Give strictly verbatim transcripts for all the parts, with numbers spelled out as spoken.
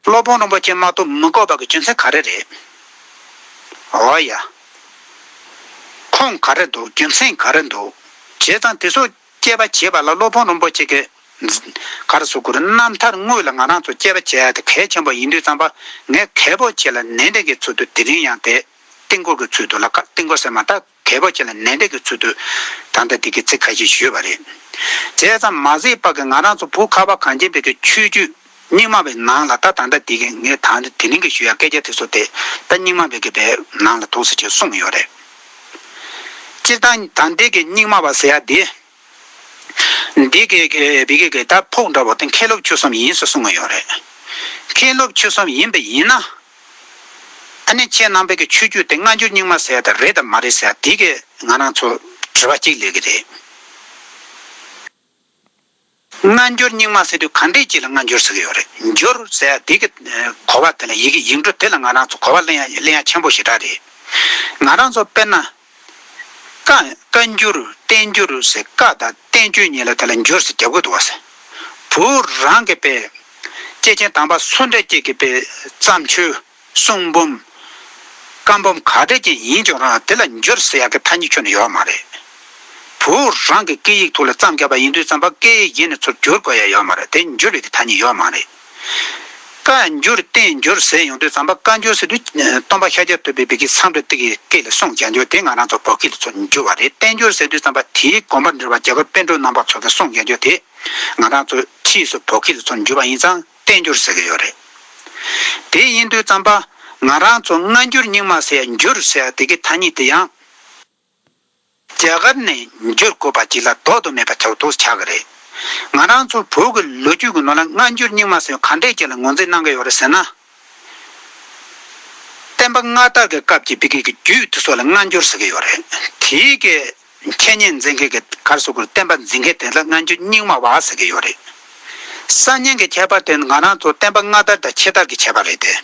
སློབ་དཔོན་རིན་པོ་ཆེ་མ་གཏོགས་མི་དགོས་པ་གི་རྒྱུ་མཚན་ག་རེ་རེད། འོ་ཡ། ཁུངས་ག་རེ་འདུག་རྒྱུ་མཚན་ག་རེ་འདུག་བྱས་ཙང་དེ་ཚོ་དཔྱད་པ་བྱེད་པ་ལ་སློབ་དཔོན་རིན་པོ་ཆེ་གི་ག་རེ་ཟེར་དགོས་རེད། རྣམ་ཐར་དངོས་ལ་ང་རང་ཚོ་དཔྱད་པ་བྱེད་ཡ་དེ་གལ་ཆེན་པོ་ཡིན་དུས་ཙམ་པ། ངས་གལ་པོ་ཆེ་ལ་ནན་ཏན་གྱི་ཚུལ་དུ་དེ་རིང་ཡང་དེ་རྟིང་སྐོར་གྱི་ཚུལ་དུ་ལ་ཀ་རྟིང་སྐོར་ཟེར་མ་ཐག་གལ་པོ་ཆེ་ལ་ནན་ཏན་གྱི་ཚུལ་དུ་ད་ལྟ་དེ་གི་ཚིག་ཁ་ཤས་ཞུས་པ་རེད། བྱས་ཙང་མ་ཟད་པ་གི་ང་རང་ཚོ་བོད་ཁ་བ་གངས་ཅན་པའི་གི་ཆོས་བརྒྱུད་རྙིང་མ་བའི་ནང་ལ་ད་ད་ལྟ་དེ་གི་ངས་ད་དེ་རིང་གི་ཞུ་ཡ་སྐད་ཆ་དེ་ཚོ་དེ་ད་རྙིང་མ་བའི་གི་བའི་ནང་ལ་འདུག་ཟེར་གྱི་གསུངས་ཡོད་རེད། སྤྱིར་བཏང་ད་ལྟའི་གི་རྙིང་མ་བ་ཟེར་ཡ་དེ། འདི་གི་གི་བི་གི་གི་ད་ཕོགས་འདྲ་བོ་དེ་མཁན་སློབ་ཆོས་གསུམ་ཡིན་ཟེར་གསུངས་ཡོད་རེད། མཁན་སློབ་ཆོས་གསུམ་ཡིན་པ་ཡིན་ན། ཨ་ནི་ཁྱེད་རྣམ་པའི་གི་ཆོས་བརྒྱུད་དེ་སྔ་འགྱུར་རྙིང་མ་ཟེར་ཡ་དེ་རེད་དམ་མ་རེད་ཟེར་ཡ་དེ་གི་ང་རང་ཚོ་དྲི་བ་གཅིག་སླེབས་གི་རེད། སྔ་འགྱུར་རྙིང་མ་ཟེར་དུས་ག་འདྲས་ཅིག་ལ་སྔ་འགྱུར་ཟེར་གི་ཡོད་རེད། འགྱུར་ཟེར་ཡ་དེ་གི་གོ་བ་དེ་ལ་ཡི་གེ་ཡིག་འབྲུ་དེ་ལ་ང་རང་ཚོ་གོ་བ་ལེན་ཡ་ལེན་ཡ་ཆེན་པོ་ཞེ་དྲག་རེད། ང་རང་ཚོ་དཔེར་ན། བཀའ་བཀའ་འགྱུར་བསྟན་འགྱུར་ཟེར། བཀའ་དང་བསྟན་བཅོས་གཉིས་ལ་དེ་ལ་འགྱུར་ཟེར་རྒྱབ་གི་འདུག་བ་ཟེར། བོད་རང་གི་པའི་སྐྱེས་ཆེན་དམ་པ་སུ་འདྲ་ཅིག་གི་པའི་བརྩམས་ཆོས་གསུང་འབུམ། བཀའ་འབུམ་ག་འདྲ་ཅིག་ཡིན་ཀྱང་རང་དེ་ལ་འགྱུར་ཟེར་ཡག་གི་ཐ་སྙད་ཁྱོན་ནས་ཡོད་མ་རེད། བོད་རང་གི་སྐད་ཡིག་ཐོག་ལ་བརྩམས་བརྒྱབ་པ་ཡིན་དུས་ཙམ་པ་སྐད་ཡིག་གཞན་ནས་ཚུར་བསྒྱུར་དགོས་ཡ་ཡོད་མ་རེད། དེ་འགྱུར་བའི་གི་ཐ་སྙད་ཡོད་མ་རེད། བཀའ་འགྱུར་བསྟན་འགྱུར་ཟེར་ཡོང་དུས་ཙམ་པ་བཀའ་འགྱུར་ཟེར་དུས་སྟོན་པ་ཤཱཀྱ་ཐུབ་པའི་བི་གི་མཚམས་རེ་ཏི་གི་སྐད་ལ་གསུངས་རྒྱག་འགྱུར་དེ་ང་རང་ཚོ་བོད་སྐད་ལ་ཚུར་འགྱུར་བ་རེད། བསྟན་འགྱུར་ཟེར་དུས་ཙམ་པ་དེའི་དགོངས་པ་འགྲེལ་བ་རྒྱ་གར་པཎ་གྲུབ་རྣམ་པ་ཚོ་གི་གསུངས་རྒྱག་འགྱུར་དེ་ང་རང་ཚོ་ཕྱིས་སུ་བོད་སྐད་ལ་ཚུར་འགྱུར་བ་ཡིན་ཙང་བསྟན་འགྱུར་ཟེར་གི་ཡོད་རེད། དེ་ཡིན་དུས་ཙམ་པ་ང་རང་ཚོ་སྔ་འགྱུར་རྙིང་མ་ཟེར་འགྱུར་ཟེར་དེ་གི་ཐ་སྙད་དེ་ཡང་། རྒྱ་གར་ནས་འགྱུར་དགོས་པ་ཅིག་ལ་ལྡོག་ཏུ་མེད་པ་ཆགས་འདུག་ཆགས་ཀྱི་རེད། ང་རང་ཚོ་བོད་ཀྱི་ལོ་རྒྱུས་ཀྱི་ནང་ལ་སྔ་འགྱུར་རྙིང་མ་ཟེར་ག་འདྲས་ཅིག་ལ་ངོས་འཛིན་གནང་གི་ཡོད་རེད་ཟེར་ན། བསྟན་པ་སྔ་དར་གྱི་སྐབས་ཀྱི་བི་གི་གི་རྒྱུད་དེ་ཚོ་ལ་སྔ་འགྱུར་ཟེར་གྱི་ཡོད་རེད། དེའི་གི་འཆད་ཉན་འཛིན་མཁན་གྱི་ག་རེ་ཟེར་དགོས་རེད། བསྟན་པ་འཛིན་མཁན་དེ་ལ་སྔ་འགྱུར་རྙིང་མ་བ་ཟེར་གྱི་ཡོད་རེད། གསར་རྙིང་གི་ཁྱད་པར་དེ་ང་རང་ཚོ་བསྟན་པ་སྔ་དར་དང་ཕྱི་དར་གྱི་ཁྱད་པར་རེད་དེ།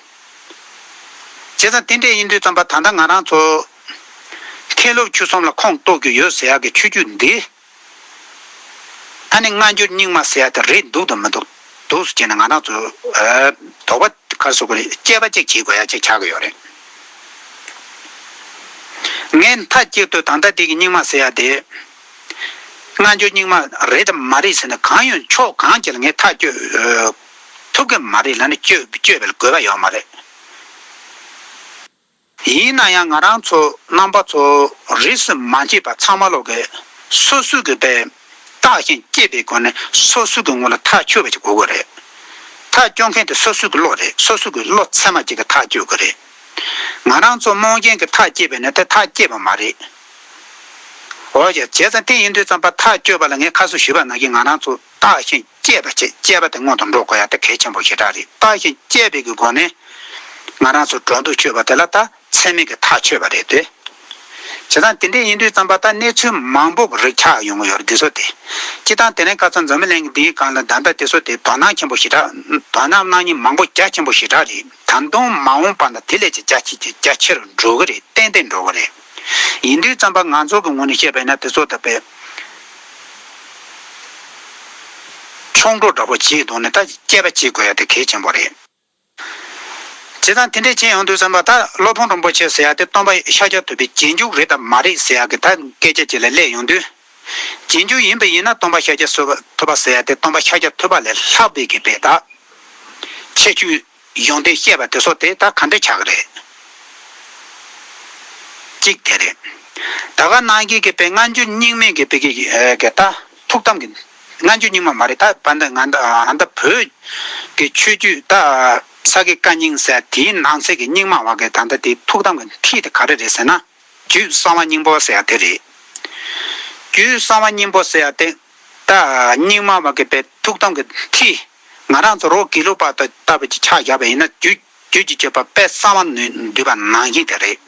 བྱས་ཙང་དེ་འདྲས་ཡིན་དུས་ཙམ་པ་ད་ལྟ་ང་རང་ཚོ་མཁན་སློབ་ཆོས་གསུམ་ལ་ཁོངས་གཏོགས་ཀྱི་ཡོད་ཟེར་ཡག་གི་ཆོས་བརྒྱུད་འདི། ཨ་ནི་སྔ་འགྱུར་རྙིང་མ་ཟེར་ཡག་དེ་རེད་འདུག་དང་མི་འདུག་འདུག་ཟེར་བྱས་ནས་ང་རང་ཚོ་ཨ་དོགས་པ་ག་རེ་ཟེར་དགོས་རེད། དཔྱད་པ་ཅིག་བྱེད་དགོས་ཡ་ཅིག་ཆགས་ཀྱི་ཡོད་རེད། ངས་མཐའ་གཅིག་ཏུ་ད་ལྟ་འདི་གི་རྙིང་མ་ཟེར་ཡ་དེ། སྔ་འགྱུར་རྙིང་མ་རེད་དམ་མ་རེད་ཟེར་ན་གང་ཡོད་ཕྱོགས་གང་ཅིག་ལ་ངས་ཐག་གཅོད་ཨ་ཐུབ་ཀྱི་མ་རེད་ལབ་ནས་གཅོད་གཅོད་པའི་དགོས་པ་ཡོད་མ་རེད། ཡིན་ན་ཡང་ང་རང་ཚོ་རྣམ་པ་ཚོ་རིས་སུ་མ་ཆད་པ་ཚང་མ་ལོག་གི་སོ་སོའི་གི་པའི་བརྟག་ཞིང་དཔྱད་པའི་སྒོ་ནས་སོ་སོའི་གི་ངོ་ལ་ཐག་ཆོད་པ་ཅིག་དགོས་ཀྱི་རེད། ཐག་གཅོད་མཁན་དེ་སོ་སོའི་གི་བློ་རེད། སོ་སོའི་གི་བློ་ཚད་མ་ཅིག་གི་ཐག་གཅོད་ཀྱི་རེད། ང་རང་ཚོ་རྨོངས་ཅན་གྱི་ཐག་བཅད་པས་ན་དེ་ཐག་བཅད་པ་མ་རེད། འོ་ཡ། བྱས་ཙང་དེ་ཡིན་དུས་ཙམ་པ་ཐག་གཅོད་པ་ལ་ངས་ཁ་སང་ཞུས་པ་ནང་བཞིན་ང་རང་ཚོ་བརྟག་ཞིང་དཔྱད་པ་བྱེད། དཔྱད་པ་དེ་སྔོན་དུ་འགྲོ་དགོས་ཡ་དེ་གལ་ཆེན་པོ་ཞེ་དྲག་རེད། བརྟག་ཞིང་དཔྱད་པའི་གི་སྒོ་ནས་ང་རང་ཚོ་འགྲོ་འདུག་ཆོད་པ་དེ་ལ་ད་ཚད་མའི་གི་ཐག་ཆོད་པ་རེད་དེ། བྱས་ཙང་དེ་འདྲས་ཡིན་དུས་ཙམ་པ་ད་གནས་ཚུལ་མང་པོ་རིགས་ཆགས་ཡོང་གི་ཡོད་རེད་དེ་ཚོ་དེ། སྤྱིར་བཏང་དེ་རིང་ཁ་སང་འཛམ་བུ་གླིང་གི་འདིའི་སྒང་ལ་ད་ལྟ་དེ་ཚོ་དེ་དོ་སྣང་ཆེན་པོ་ཞེ་དྲག་དོ་སྣང་གནང་མཁན་མང་པོ་རྒྱ་ཆེན་པོ་ཞེ་དྲག་རེད། ད་དུང་མ་འོངས་པ་ན་དེ་ལས་ཀྱི་རྒྱ་ཆེ་རྒྱ་ཆེ་རུ་འགྲོ་གི་རེད། ཏན་ཏན་འགྲོ་གི་རེད། ཡིན་དུས་ཙམ་པ་ང་ཚོ་གི་ངོས་ནས་བཤད་པ་ཡིན་ན་དེ་ཚོ་ད་དཔེ་ཆུང་འགྲོ་འདྲ་པོ་བྱེད་དོན་ནི་ད་དཔྱད་པ་བྱེད་དགོས་ཡ་དེ་གལ་ཆེན་པོ་རེད། བྱས་ཙང་དེ་འདྲས་བྱས་ཡོང་དུས་ཙམ་པ་ད་སློབ་དཔོན་རིན་པོ་ཆེ་ཟེར་ཡ་དེ་སྟོན་པ་ཤཱཀྱ་ཐུབ་པའི་རྗེས་འཇུག་རེད་དམ་མ་རེད་ཟེར་ཡ་གི་ད་སྐད་ཆ་ཅིག་ལ་སླེབས་ཡོང་དུས། རྗེས་འཇུག་ཡིན་པ་ཡིན་ན་སྟོན་པ་ཤཱཀྱ་ཐུབ་པ་ཟེར་ཡ་དེ་སྟོན་པ་ཤཱཀྱ་ཐུབ་པ་ལས་ལྷག་པའི་གི་དཔེ་དག་ཁྱད་ཆོས་ཡོན་ཏན་བཤད་པ་དེ་ཚོ་དེ་ད་ག་འདྲ་ཆགས་ཀྱི་རེད། གཅིག་དེ་རེད། ད་ག་ནང་བཞིན་གྱི་དཔེ་སྔ་འགྱུར་རྙིང་མའི་གི་དཔེ་གི་གི་ད་ཐུགས་དམ་གྱི་སྔ་འགྱུར་རྙིང་མ་མ་རེད། ད་བར་འདི་ང་ད་ད་བོད་ཀྱི་ཆོས་བརྒྱུད་ད་ས་དགེ་བཀའ་རྙིང་ཟེར་དེའི་ནང་གསེས་ཀྱི་རྙིང་མ་བ་གི་ད་ད་དེ་ཐུགས་དམ་གྱི་མཐིལ་དེ་ག་རེ་རེད་ཟེར་ན། རྒྱུད་གསང་བ་སྙིང་པོ་ཟེར་ཡ་དེ་རེད། རྒྱུད་གསང་བ་སྙིང་པོ་ཟེར་ཡ་དེ་ད་རྙིང་མ་བ་གི་དཔེ་ཐུགས་དམ་གྱི་མཐིལ། ང་རང་ཚོ་རོ་དགེ་ལུགས་པ་ལྟ་བུ་ཅིག་ཆ་བཞག་པ་ཡིན་ན་རྒྱུད་རྒྱུད་ཀྱི་སྤྱོད་པ་དཔེ་གསང་བ་ནི་འདུས་པ་ནང་བཞིན་དེ་རེད།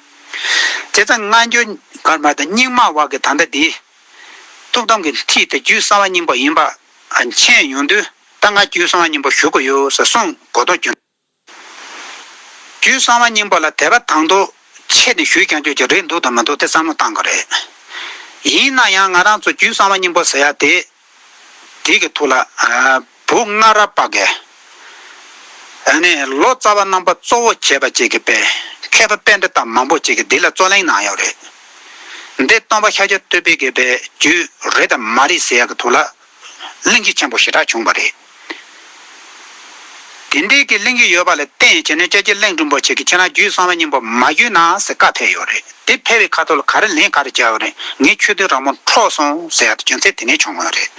བྱས་ཙང་སྔ་འགྱུར་གར་མ་དང་རྙིང་མ་བ་གི་ད་ལྟ་འདི་ཐུགས་དམ་གྱི་མཐིལ་དེ་རྒྱུད་གསང་བ་སྙིང་པོ་ཡིན་པ་མཁྱེན་ཡོང་དུས་ད་ང་རྒྱུད་གསང་བ་སྙིང་པོ་ཞུ་དགོས་ཡོད་ཟེར་གསུངས་གོ་དོན་གྱི། རྒྱུད་གསང་བ་སྙིང་པོ་ལ་དད་པ་དང་དུ་ཆེད་དུ་ཞུས་ཀྱང་ཆོག་ཀྱི་རེད་འདུག་དང་མི་འདུག་དེ་བསམ་བློ་བཏང་དགོས་རེད། ཡིན་ན་ཡང་ང་རང་ཚོ་རྒྱུད་གསང་བ་སྙིང་པོ་ཟེར་ཡ་དེ། དེ་གི་ཐོག་ལ་ཨ་བོད་སྔ་རབས་པ་གི་ཨ་ ནས་ལོ་ཙཱ་བ་རྣམ་པ་གཙོ་བོ་བྱས་པ་ཅིག་གིས་པས་མཁས་པ་པཎྜི་ཏ་མང་པོ་ཅིག་གིས་འདི་ལ་རྩོད་གླེང་གནང་ཡོད་རེད། འདི་སྟོན་པ་ཤཱཀྱ་ཐུབ་པའི་གི་པས་རྒྱུད་རེད་དམ་མ་རེད་ཟེར་ཡག་གི་ཐོག་ལ་གླེང་གཞི་ཆེན་པོ་ཞེ་དྲག་བྱུང་བ་རེད། དེ་འདྲའི་གི་གླེང་གཞི་ཡོད་པ་ལ་བརྟེན་བྱས་ནས་སྐྱབས་རྗེ་གླིང་རིན་པོ་ཆེ་གིས་ཁྱེད་རང་རྒྱུད་གསང་བ་སྙིང་པོ་མ་བརྒྱུད་ན་ཟེར་བཀའ་ཕེབས་ཡོད་རེད། དེ་ཕེབས་པའི་ཁ་ཐོག་ལ་ག་རེ་ལན་ག་རེ་བརྒྱབ་ཡོད་རེད། ངའི་ཆོས་དོན་རང་མོས་འཕྲོག་སོང་ཟེར་ཡག་དེ་རྒྱུ་མཚན་དེ་ནས་བྱུང་བ་རེད།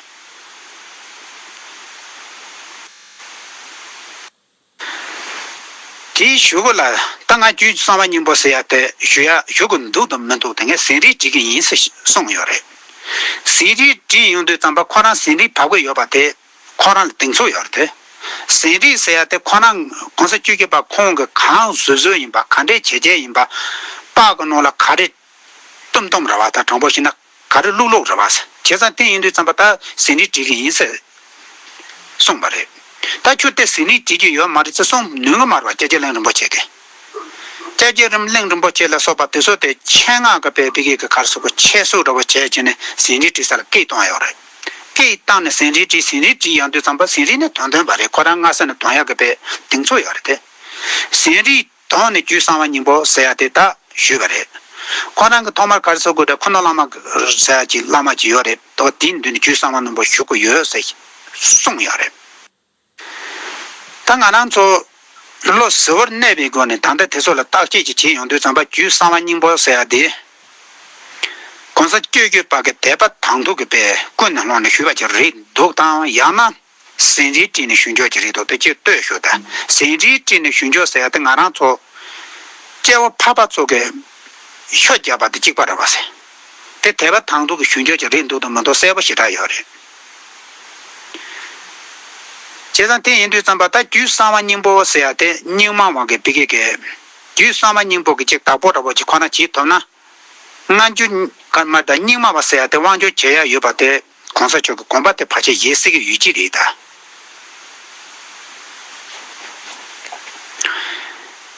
དེའི་གཞུག་གུ་ལ་ད་ང་རྒྱུད་གསང་བ་སྙིང་པོ་ཟེར་ཡག་དེ་ཞུ་ཡག་ཞུ་དགོས་འདུག་དང་མི་འདུག་དེ་ངས་ཟིན་བྲིས་བྲིས་ཀྱི་ཡིན་ཟེར་གསུངས་ཡོད་རེད། ཟིན་བྲིས་བྲིས་ཡོང་དུས་ཙམ་པ་ཁོ་རང་ཟིན་བྲིས་ཕབ་གི་ཡོད་པ་དེ་ཁོ་རང་ལ་གདེང་ཚོད་ཡོད་རེད་དེ། ཟིན་བྲིས་ཟེར་ཡག་དེ་ཁོ་རང་གོང་ས་བཅུ་བཞི་པ་ཁོང་གིས་གང་བཟོ་བཟོས་ཡིན་པ་ག་འདྲས་བྱས་བྱས་ཡིན་པ་པར་གི་ནང་ལ་ག་རེ་བཏུམ་བཏུམ་རེད་བ། ད་དྲང་པོ་བཤད་ན་ག་རེ་བླུགས་བླུགས་རེད་བ། བྱས་ཙང་དེ་ཡིན་དུས་ཙམ་པ་ད་ཟིན་བྲིས་བྲིས་ཀྱི་ཡིན་ཟེར་གསུངས་པ་རེད། ད་ཁྱོད་དེ་ཟིན་བྲིས་བྲིས་ཀྱི་ཡོད་མ་རེད་ཟེར་གསུངས་ནུས་ཀྱི་མ་རེད་བ། སྐྱབས་རྗེ་གླིང་རིན་པོ་ཆེ་གིས། སྐྱབས་རྗེ་རིན་གླིང་རིན་པོ་ཆེ་ལ་སོགས་པ་དེ་ཚོ་དེ་ཆེད་མངགས་ཀྱི་པའི་ཕ་གི་གི་ག་རེ་ཟེར་དགོས། ཆེད་གཟིགས་འདྲ་པོ་བྱས་བྱས་ནས་ཟིན་བྲིས་བྲིས་ས་ལ་སྐད་བཏང་ཡོད་རེད། སྐད་བཏང་ནས་ཟིན་བྲིས་བྲིས། ཟིན་བྲིས་བྲིས་ཡོང་དུས་ཙམ་པ་ཟིན་བྲིས་ནས་དོན་སྟོན་པ་རེད། ཁོ་རང་སྔ་ས་ནས་དོན་ཡག་གི་པའི་གདེང་ཚོད་ཡོད་རེད་དེ། ཟིན་བྲིས་དོན་ནས་རྒྱུད་གསང་བ་སྙིང་པོ་ཟེར་ཡག་དེ་ད་ཞུས་པ་རེད། ཁོ་རང་གིས་ཐོག་མར་ག་རེ་ཟེར་དགོས་རེད། ཁུ་ནུ་བླ་མ་ཟེར་ཡག་ཅིག་བླ་མ་ཅིག་ཡོད་རེད། ད་དེའི་མདུན་ནས་རྒྱུད་གསང་བ་སྙིང་པོ་ཞུ་དགོས་ཡོད་ཟེར་གསུངས་ཡོད་རེད། ད་ང་རང་ཚོ་བློ་གཟུ་བོར་གནས་པའི་སྒོ་ནས་ད་ལྟ་དེ་ཚོ་ལ་བརྟག་དཔྱད་ཅིག་བྱེད་ཡོང་དུས་ཙམ་པ་རྒྱུད་གསང་བ་སྙིང་པོ་ཟེར་ཡག་དེ་གོང་ས་སྐྱབས་རྗེ་པ་གིས་དད་པ་དང་ཐུག་གི་པའི་ཀུན་ནས་བསླངས་ནས་ཞུས་པ་ཅིག་རེད་འདུག་དང་། ཡང་ན་ཟིན་བྲིས་བྲིས་ནས་ཞུས་འཇོག་ཅིག་རེད་འདུག་དེ་ཅིག་ལྟོས་ཤོག་ད་ཟིན་བྲིས་བྲིས་ནས་ཞུས་འཇོག་ཟེར་ཡག་དེ་ང་རང་ཚོ་སྐྱེ་བོ་ཕལ་པ་ཚོ་གིས་ཤོ་རྒྱག་པ་དེ་གཅིག་པ་རེད་བ་ཟེར། དེ་དད་པ་དང་ཐུག་གི་ཞུས་འཇོག་ཅིག་རེད་འདུག་དང་མི་འདུག་གསལ་པོ་ཞེ་དྲག་ཡོད་རེད། བྱས་ཙང་དེ་ཡིན་དུས་ཙམ་པ་ད་རྒྱུད་གསང་བ་སྙིང་པོ་ཟེར་ཡག་དེ་རྙིང་མ་བ་གི་ཕ་གི་གི་རྒྱུད་གསང་བ་སྙིང་པོ་གི་ཅིག་བདག་པོ་འདྲ་པོ་ཅིག་ཁོ་ན་བྱེད་ཐུབ་ན། སྔ་འགྱུར་ཀརྨ་དང་རྙིང་མ་བ་ཟེར་ཡག་དེ་དབང་སྒྱུར་བྱེད་ཡག་ཡོད་པ་དེ་གོང་ས་མཆོག་གི་དགོངས་པ་དེ་ཕལ་ཆེར་ཡིན་སྲིད་ཀྱི་ཡོད་ཀྱི་རེད་ད།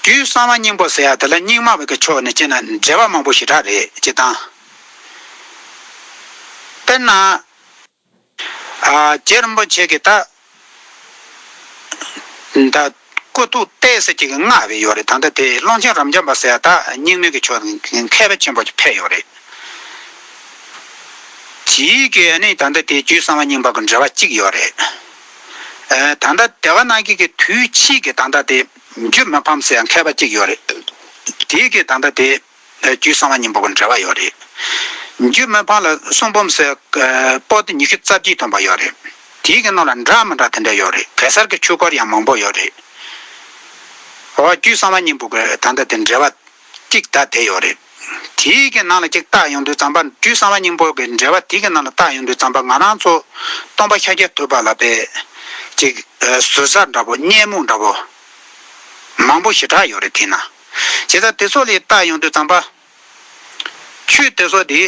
རྒྱུད་གསང་བ་སྙིང་པོ་ཟེར་ཡག་དེ་ལ་རྙིང་མ་བ་གི་ཕྱོགས་ནས་བྱས་ན་འགྲེལ་པ་མང་པོ་ཞེ་དྲག་རེད། སྤྱིར་བཏང་། དཔེར་ན། ཨ། རྗེ་རིན་པོ་ཆེ་གིས་ད། ད་སྐུ་ཐུགས་གཏད་ཟེར་གཅིག་གི་བསྔགས་པའི་ཡོད་རེད། ད་ལྟ་དེ་ཀློང་ཆེན་རབ་འབྱམས་པ་ཟེར་ཡག་ད་རྙིང་མའི་གི་ཕྱོགས་ནས་མཁས་པ་ཆེན་པོ་ཅིག་ཕེབས་ཡོད་རེད། དེའི་གི་ཨ་ནི་ད་ལྟ་དེ་རྒྱུད་གསང་བ་སྙིང་པོ་གི་འགྲེལ་པ་གཅིག་ཡོད་རེད། ཨ། ད་ལྟ་དེ་ག་ནང་གི་གི་དུས་ཕྱིས་གི་ད་ལྟ་དེ་འཇུ་མི་ཕམ་ཟེར་ཡག་མཁས་པ་གཅིག་ཡོད་རེད། དེའི་གི་ད་ལྟ་དེ། རྒྱུད་གསང་བ་སྙིང་པོ་གི་འགྲེལ་པ་ཡོད་རེད། འཇུ་མི་ཕམ་ལ་གསུང་འབུམ་ཟེར་པོ་ཏི་ཉི་ཤུ་རྩ་གཅིག་ཐོན་པ་ཡོད་རེད། དེའི་གི་ནང་ལ་འདྲ་མི་འདྲ་དེ་འདྲ་ཡོད་རེད། གེ་སར་གྱི་ཆོས་སྐོར་ཡང་མང་པོ་ཡོད་རེད། འོ། རྒྱུད་གསང་བ་སྙིང་པོ་གི་ད་ལྟ་དེ་འགྲེལ་པ་གཅིག་ད་དེ་ཡོད་རེད། དེའི་གི་ནང་ལ་གཅིག་བལྟ་ཡོང་དུས་ཙམ་པ་རྒྱུད་གསང་བ་སྙིང་པོ་གི་འགྲེལ་པ་དེའི་གི་ནང་ལ་བལྟ་ཡོང་དུས་ཙམ་པ་ང་རང་ཚོ་སྟོན་པ་ཤཱཀྱ་ཐུབ་པ་ལ་དཔེ་གཅིག་ཟུར་ཟ་འདྲ་པོ་བརྙས་མོ་འདྲ་པོ་མང་པོ་ཞེ་དྲག་ཡོད་རེད། དེ་ན། བྱས་ཙང་དེ་ཚོ་ལ་བལྟ་ཡོང་དུས་ཙམ་པ། ཆོས་དེ་ཚོ་དེ།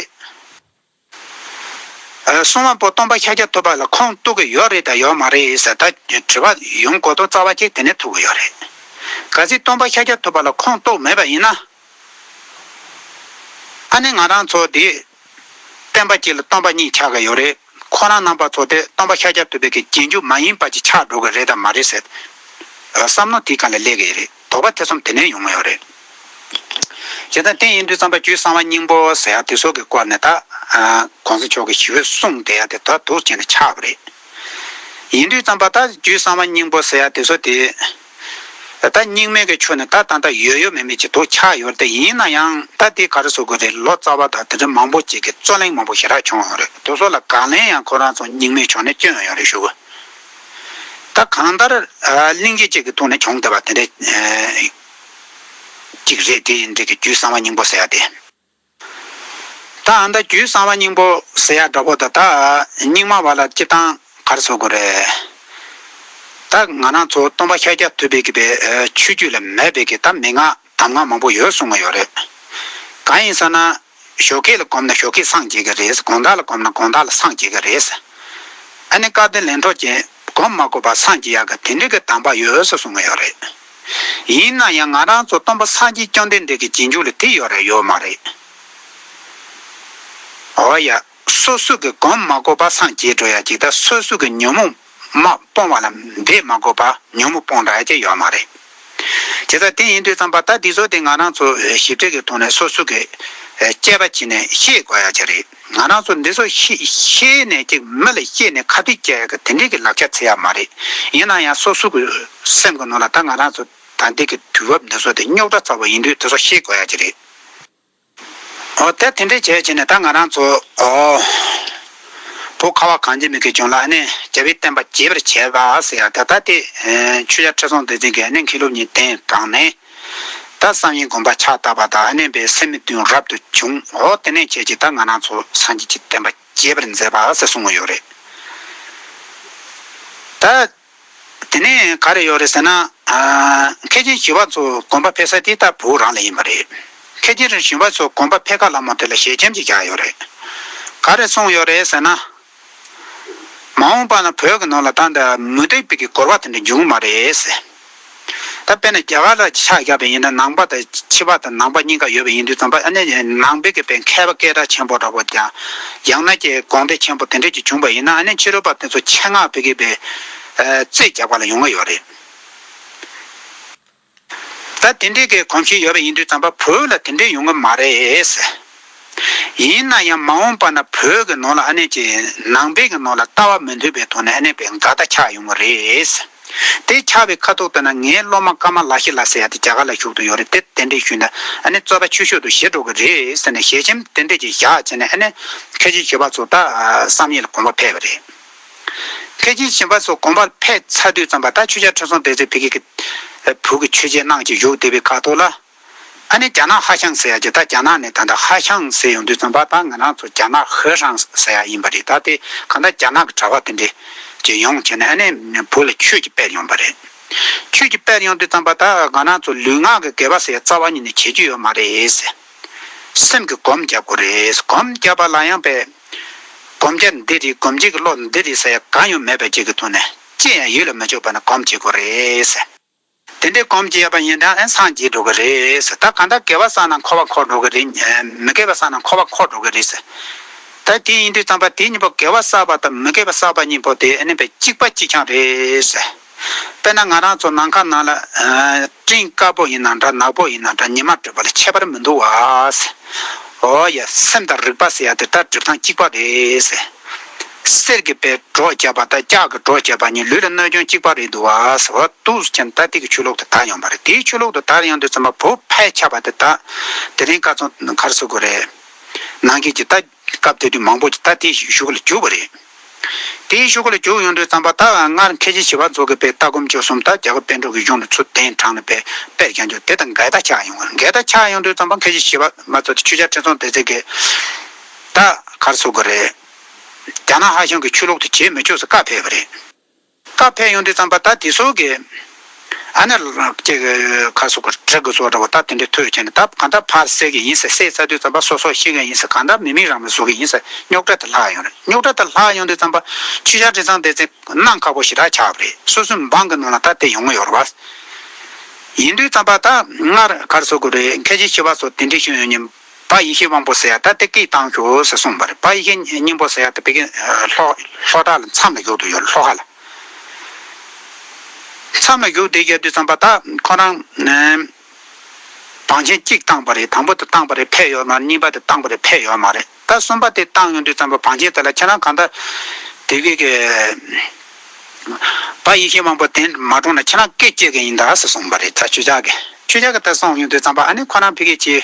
ཨ། གསུང་བ་པོ་སྟོན་པ་ཤཱཀྱ་ཐུབ་པ་ལ་ཁུངས་གཏུགས་ཀྱི་ཡོད་རེད་དང་ཡོད་མ་རེད་ཟེར་ད་དྲི་བ་ཡོང་གོ་དོན་རྩ་བ་གཅིག་དེ་ནས་ཐུག་གི་ཡོད་རེད། གལ་སྲིད་སྟོན་པ་ཤཱཀྱ་ཐུབ་པ་ལ་ཁུངས་གཏུགས་མེད་པ་ཡིན་ན། ཨ་ནི་ང་རང་ཚོ་དེ། བསྟན་པ་གཅིག་ལ་སྟོན་པ་གཉིས་ཆགས་ཀྱི་ཡོད་རེད། ཁོ་རང་རྣམ་པ་ཚོ་དེ་སྟོན་པ་ཤཱཀྱ་ཐུབ་པའི་གི་རྗེས་འཇུག་མ་ཡིན་པ་ཅིག་ཆགས་འགྲོ་གི་རེད་དམ་མ་རེད་ཟེར། བསམ་མནོ་དེའི་སྒང་ལ་སླེབས་ཀྱི་ཡོད་རེད། དོགས་པ་ཐེ་ཚོམ་དེ་ནས་ཡོང་གི་ཡོད་རེད། བྱས་ཙང་དེ་ཡིན་དུས་ཙམ་པ་རྒྱུད་གསང་བ་སྙིང་པོ་ཟེར་ཡག་དེ་ཚོ་གི་སྐོར་ནས་ད། གོང་ས་མཆོག་གིས་ཞུས་གསུངས་བསྡད་ཡག་དེ་ད་འདུག་བྱས་ནས་ཆགས་པ་རེད། ཡིན་དུས་ཙམ་པ་ད་རྒྱུད་གསང་བ་སྙིང་པོ་ཟེར་ཡག་དེ་ཚོ་དེ། ད་རྙིང་མའི་གི་ཆོས་ནི་ད་ད་ལྟ་ཡོད་ཡོད་མེད་མེད་ཅིག་འདུག་ཆགས་ཡོད་རེད། ཡིན་ན་ཡང་ད་དེ་ག་རེ་ཟེར་དགོས་རེད། ལོ་ཙཱ་བ་དང་དེ་འདྲ་མང་པོ་ཅིག་གིས་རྩོད་གླེང་མང་པོ་ཞེ་དྲག་བྱུང་ཡོད་རེད། དེ་ཚོ་ལ་དགག་ལན་ཡང་ཁོ་རང་ཚོ་རྙིང་མའི་ཕྱོགས་ནས་བསྐྱོན་ཡོད་རེད་ཞུ་གི། ད་གང་ལྟར་གླེང་གཞི་ཅིག་གི་ཐོག་ནས་བྱུང་བསྡད་པ་དེ་འདྲ་ཅིག་རེད། དེ་ཡིན་དུས་ཀྱི་རྒྱུད་གསང་བ་སྙིང་པོ་ཟེར་ཡག་དེ། ད་ཨ་ད་རྒྱུད་གསང་བ་སྙིང་པོ་ཟེར་ཡག་འདྲ་པོ་ད་ད་རྙིང་མ་བ་ལ་སྤྱིར་བཏང་ག་རེ་ཟེར་དགོས་རེད། ད་ང་རང་ཚོ་སྟོན་པ་ཤཱཀྱ་ཐུབ་པའི་གི་པའི་ཆོས་བརྒྱུད་ལ་མེད་པའི་གི་ད་མན་ངག་གདམས་ངག་མང་པོ་ཡོད་གསུང་གི་ཡོད་རེད། གང་ཡིན་ཟེར་ན། ཞོགས་ཀས་ལ་བསྒོམས་ན་ཞོགས་ཀས་སངས་རྒྱས་ཀྱི་རེད། དགོང་དག་ལ་བསྒོམས་ན་དགོང་དག་ལ་སངས་རྒྱས་ཀྱི་རེད། ཨ་ནི་སྐལ་ལྡན་ལས་འཕྲོ་ཅན་བསྒོམ་མ་དགོས་པར་སངས་རྒྱས་ཡག་གི་དེ་འདྲའི་གི་གདམས་པ་ཡོད་ཟེར་གསུང་གི་ཡོད་རེད། ཡིན་ན་ཡང་ང་རང་ཚོ་སྟོན་པ་སངས་རྒྱས་བཅོམ་ལྡན་འདས་ཀྱི་རྗེས་འཇུག་ལ་དེ་ཡོད་རེད་ཡོད་མ་རེད། འོ་ཡ། སོ་སོ་གི་བསྒོམ་མ་དགོས་པར་སངས་རྒྱས་འགྲོ་ཡག་ཅིག་ད་སོ་སོ་གི་ཉོན་མོངས་ མ་སྤོང་བ་ལ་འབད་མ་དགོས་པ་ཉོན་མོངས་སྤོང་འདྲ་ཅིག་ཡོད་མ་རེད། བྱས་ཙང་དེ་ཡིན་དུས་ཙམ་པ་ད་འདི་ཚོ་དེ་ང་རང་ཚོ་ཞིབ་ཕྲ་གི་ཐོག་ནས་སོ་སོ་གི་དཔྱད་པ་བྱས་ནས་ཤེས་དགོས་ཡ་ཅིག་རེད། ང་རང་ཚོ་འདི་ཚོ་ཤེས་ཤེས་ནས་ཅིག་མི་ལ་བཤད་ནས་ཁ་གཏད་བཅག་ཡ་གི་དེ་འདྲའི་གི་ལག་ཆ་འཚོལ་ཡ་མ་རེད། ཡིན་ན་ཡང་སོ་སོ་གི་སེམས་གི་ནང་ལ་ད་ང་རང་ཚོ་ད་འདི་གི་དུས་བབ་འདི་ཚོ་དེ་རྙོག་དྲ་ཚ་པོ་ཡིན་དུས་དེ་ཚོ་ཤེས་དགོས་ཡ་ཅིག་རེད། འོ་ད་དེ་འདྲས་བྱས་བྱས་ནས་ད་ང་རང་ཚོ་འོ་བོད་ཁ་བ་གངས་ཅན་མི་གི་ལྗོངས་ལ་ཨ་ནི་རྒྱལ་བའི་བསྟན་པ་རྒྱས་པར་བྱས་པ་ཟེར་ཡ་ད་ད་དེ་ཆོས་རྒྱལ་ཁྲི་སྲོང་ལྡེ་བཙན་གྱིས་ཨ་ནི་མཁན་སློབ་གཉིས་གདན་དྲངས་ནས་ད་བསམ་ཡས་དགོན་པ་ཕྱག་བཏབ་པ་དང་ཨ་ནི་པའི་སད་མི་བདུན་རབ་ཏུ་བྱུང་། འོ་དེ་ནས་བྱས་ཀྱི་ད་ང་རང་ཚོ་སངས་རྒྱས་ཀྱི་བསྟན་པ་རྒྱས་པར་མཛད་པ་ཟེར་གསུང་གི་ཡོད་རེད། ད། དེ་ནས་ག་རེ་ཡོད་རེད་ཟེར་ན། ཨ། མཁན་ཆེན་ཞི་བ་འཚོ་དགོན་པ་ཕེབས་ས་དེ་ད་བོད་རང་ལ་ཡིན་པ་རེད། མཁན་ཆེན་ཞི་བ་འཚོ་དགོན་པ་ཕེབས་ཁ་ལ་མོ་དེ་ལ་ཞལ་ཆེམས་ཅིག་བཞག་ཡོད་རེད། ག་རེ་གསུངས་ཡོད་རེད་ཟེར་ན། མ་འོངས་པ་ན་བོད་ཀྱི་ནང་ལ་ད་འདི་མུ་སྟེགས་པའི་གི་གོ་རྟོགས་དེ་འདྲ་འབྱུང་གི་མ་རེད་ཟེར། ད་དཔེར་ན་རྒྱ་གར་ལ་ཆ་བཞག་པ་ཡིན་ན་ནང་པ་དང་ཕྱི་པ་དང་ནང་པ་གཉིས་ཀ་ཡོད་པ་ཡིན་དུས་ཙམ་པ་ཨ་ནི་ནང་པའི་གི་དཔེ་མཁས་པ་སྐད་གྲགས་ཆེན་པོ་འདྲ་པོ་དང་། ཡང་ན་ཀྱི་དགོངས་དོན་ཆེན་པོ་དེ་འདྲས་ཀྱི་བྱུང་པ་ཡིན་ན་ཨ་ནི་ཕྱི་རོལ་པ་དེ་ཚོ་ཆེད་མངགས་ཕ་གིའི་པའི་རྩོད་རྒྱག་པ་ལ་ཡོང་གི་ཡོད་རེད། ད་དེ་འདྲས་ཀྱི་གོམས་གཤིས་ཡོད་པ་ཡིན་དུས་ཙམ་པ་བོད་ལ་དེ་འདྲས་ཡོང་གི་མ་རེད། ཡིན་ན་ཡང་མ་འོངས་པ་ན་བོད་ཀྱི་ནང་ལ་ཨ་ནི་ཀྱི་ནང་པའི་གི་ནང་ལ་ལྟ་བ་མི་མཐུན་པའི་ཐོག་ནས་ཨ་ནི་པའི་འགལ་ཟླ་ཆགས་ཡོང་གི་རེད། དེ་ཆགས་པའི་ཁ་ཐུག་དེ་ན་ངའི་སློབ་མ་ཀརྨ་ལྷ་བཞི་ལགས་ཟེར་ཡ་དེ་རྒྱ་གར་ལ་བཞུགས་བསྡད་ཡོད་རེད། དེ་དེ་འདྲས་ཞུས་ན་ཨ་ནི་རྩོད་པ་ཆེ་ཤོས་དུ་ཞེ་འགྲོ་གི་རེད་ཟེར་ནས་ཞལ་ཆེམས་དེ་འདྲས་ཀྱི་བཞག་བྱས་ནས་ཨ་ནི་མཁན་ཆེན་ཞི་བ་འཚོ་ད་བསམ་ཡས་ལ་དགོངས་པ་ཕེབས་པ་རེད། མཁན་ཆེན་ཞི་བ་འཚོ་དགོངས་པ་ཕེབས་ཚར་དུས་ཙམ་པ་ད་ཆོས་རྒྱལ་ཁྲི་སྲོང་ལྡེ་བཙན་ཕ་གི་གི་བོད་ཀྱི་ཆོས་རྒྱལ་གནང་བྱས་བཞུགས་བསྡད་པའི་ཁ་ཐུག་ལ། ཨ་ནི་རྒྱ་ནག་ཧྭ་ཤང་ཟེར་ཡ་ཅིག་ད་རྒྱ་ནག་ནས་ད་ལྟ་ཧྭ་ཤང་ཟེར་ཡོང་དུས་ཙམ་པ་ད་ང་རང་ཚོ་རྒྱ་ནག་ཧེ་ཧྲང་ཟེར་ཡ་ཡིན་པ་རེད། ད་དེ་གང་ལྟར་རྒྱ་ནག་གི་གྲྭ་པ་དེ་འདྲས་ཅིག་ཡོང་བྱས་ནས་ཨ་ནི་བོད་ལ་ཆོས་ཅིག་སྤེལ་ཡོང་པ་རེད། ཆོས་ཅིག་སྤེལ་ཡོང་དུས་ཙམ་པ་ད་ང་རང་ཚོ་ལུས་ངག་གི་དགེ་བ་ཟེར་ཡ་རྩ་བ་ཉིད་ནས་བྱེད་རྒྱུ་ཡོད་མ་རེད། སེམས་ཀྱི་སྒོམ་རྒྱག་དགོས་རེད། སྒོམ་རྒྱག་པ་ལ་ཡང་པས་སྒོམ་རྒྱག་འདི་རེད་སྒོམ་བྱེད་ཀྱི་བློ་འདི་རེད་ཟེར་ཡ་གང་ཡང་མེད་པ་ཅིག་གི་ཐོག་ནས་ཅི་ཡང་ཡིད་ལ་མི་བཅུག་པ་ནས་སྒོམ་བྱེད་དགོས་རེད། དེ་འདྲའི་སྒོམ་བྱས་པ་ཡིན་ན་ཨེ་སངས་རྒྱས་འགྲོ་གི་རེད་ཟེར། ད་གང་ལྟར་དགེ་བ་བསགས་ན་འཁོར་བ་འཁོར་འགྲོ་གི་རེད། མི་དགེ་བ་བསགས་ན་འཁོར་བ་འཁོར་འགྲོ་གི་རེད་ཟེར། ད་དེ་ཡིན་དུས་ཙམ་པ་དེ་གཉིས་པོ་དགེ་བ་བསགས་པ་དང་མི་དགེ་བ་བསགས་པ་གཉིས་པོ་དེ་ཨེ་ནི་པའི་གཅིག་པ་གཅིག་རྐྱང་རེད་ཟེར། དཔེར་ན་ང་རང་ཚོ་ནམ་མཁའ་ནང་ལ་སྤྲིན་དཀར་པོ་ཡིན་ན་འདྲ་ནག་པོ་ཡིན་ན་འདྲ་ཉི་མ་དྲོས་པ་ལ་ཁྱད་པར་མི་འདུག་བ་ཟེར། འོ་ཡ་སེམས་དང་རིག་པ་ཟེར་ཡ་དེ་ད་སྒྲིབ་སྟངས་གཅིག་པ་རེད་ཟེར། གསེར་གྱི་པའི་སྒྲོ་བརྒྱབ་པ་དང་ལྕགས་ཀྱི་སྒྲོ་བརྒྱབ་པ་གཉིས་ལུས་ལ་གནོད་སྐྱོན་གཅིག་པ་རེད་འདུག་བ་ཟེར་བ་འདུག་ཟེར་ན་ད་དེ་གི་ཆོས་ལུགས་དེ་དར་ཡོང་བ་རེད། དེའི་ཆོས་ལུགས་དེ་དར་ཡོང་དུས་ཙམ་པ་བོད་ཕལ་ཆེ་བ་དེ་ད་དེ་རིང་སྐབས་སུ་ག་རེ་ཟེར་དགོས་རེད། ནང་བཞིན་གྱི་ད་སྐབས་དེ་དུས་མང་པོ་ཅིག་ད་དེའི་གཞུག་ལ་རྒྱུག་པ་རེད། དེའི་གཞུག་ལ་རྒྱུག་ཡོང་དུས་ཙམ་པ་ད་སྔར་མཁན་ཆེན་ཞི་བ་འཚོ་གི་པའི་ལྟ་སྒོམ་སྤྱོད་གསུམ་ད་རྒྱལ་བ་དཔལ་འབྲུག་གི་གཞུང་ལ་ཚུར་གདན་དྲངས་ནས་པའི་དཔེར་བཞག་རྒྱུ་དེ་དང་འགལ་ཟླ་ཆགས་ཡོང་བ་རེད། འགལ་ཟླ་ཆགས་ཡོང་དུས་ཙམ་པ་མཁན་ཆེན་ཞི་བ་མ་གཏོགས་ཆོས་རྒྱལ་ཁྲི་སྲོང་ལྡེ་བཙན་གྱིས་ད་ག་རེ་ཟེར་དགོས་རེད། རྒྱ་ནག་ཧྭ་ཤང་གི་ཆོས་ལུགས་དེ་བྱེད་མི་ཆོག་ཟེར་བཀའ་ཕེབས་པ་རེད། བཀའ་ཕེབས་ཡོང་དུས་ཙམ་པ་ད་དེ་ཚོ་གི་ཨ་ནི་ཅིག་ག་རེ་ཟེར་དགོས་རེད། གྲི་གི་བཟོ་འདྲ་བོ་ད་དེ་འདྲའི་ཐོས་བྱས་ནས་ད་གང་ལྟར་ཕར་བསད་ཀྱི་ཡིན་ཟེར་བསད་ཚར་དུས་ཙམ་པ་སོ་སོ་ཤི་གི་ཡིན་ཟེར་གང་ལྟར་མི་མེད་རང་མེད་བཟོ་གི་ཡིན་ཟེར་རྙོག་དྲ་དེ་ལྷག་ཡོང་རེད། རྙོག་དྲ་དེ་ལྷག་ཡོང་དུས་ཙམ་པ་ཆོས་རྒྱལ་ཁྲི་སྲོང་ལྡེ་བཙན་གནང་ཁག་པོ་ཞེ་དྲག་ཆགས་པ་རེད། སོ་སོའི་འབངས་ཀྱི་ནང་ལ་ད་དེ་ཡོང་གི་ཡོད་རེད་བ། ཡིན་དུས་ཙམ་པ་ད་སྔར་ག་རེ་ཟེར་དགོས་རེད། མཁན་ཆེན་ཞི་བ་འཚོ་དེ་འདྲའི་ཤོད་ཡོང་ཉིན་དཔའ་ཡེ་ཤེས་དབང་པོ་ཟེར་ཡ་ད་དེ་སྐད་བཏང་ཤོག་ཟེར་གསུངས་པ་རེད། དཔའ་ཡེ་ཤེས་སྙིང་པོ་ཟེར་ཡ་ད་ཕ་གི་ལྷོ་ལྷོ་བྲག་ལ་མཚམས་ལ་བཞུགས་བསྡད་ཡོད་རེད། ལྷོ་ཁ་ལ། མཚམས་ལ་བཞུགས་བསྡད་ཡོད་དུས་ཙམ་པ་ད་ཁོ་རང་བང་ཆེན་གཅིག་བཏང་པ་རེད། དང་པོ་དེ་བཏང་པ་རེད་ཕེབས་ཡོད་མ་རེད། གཉིས་པ་དེ་བཏང་པ་རེད་ཕེབས་ཡོད་མ་རེད། ད་གསུམ་པ་དེ་བཏང་ཡོང་དུས་ཙམ་པ་བང་ཆེན་དེ་ལ་ཁྱེད་རང་གང་ལྟར་དེ་གི་གི་དཔའ་ཡེ་ཤེས་དབང་པོ་དེ་མ་གྲོངས་ན་ཁྱེད་རང་སྐད་བཅད་གི་ཡིན་ད་ཟེར་གསུངས་པ་རེད། ད་ཆོས་རྒྱལ་གི་ཆོས་རྒྱལ་གི་ད་གསུངས་ཡོང་དུས་ཙམ་པ་ཨ་ནི་ཁོ་རང་ཕ་གི་ཅི།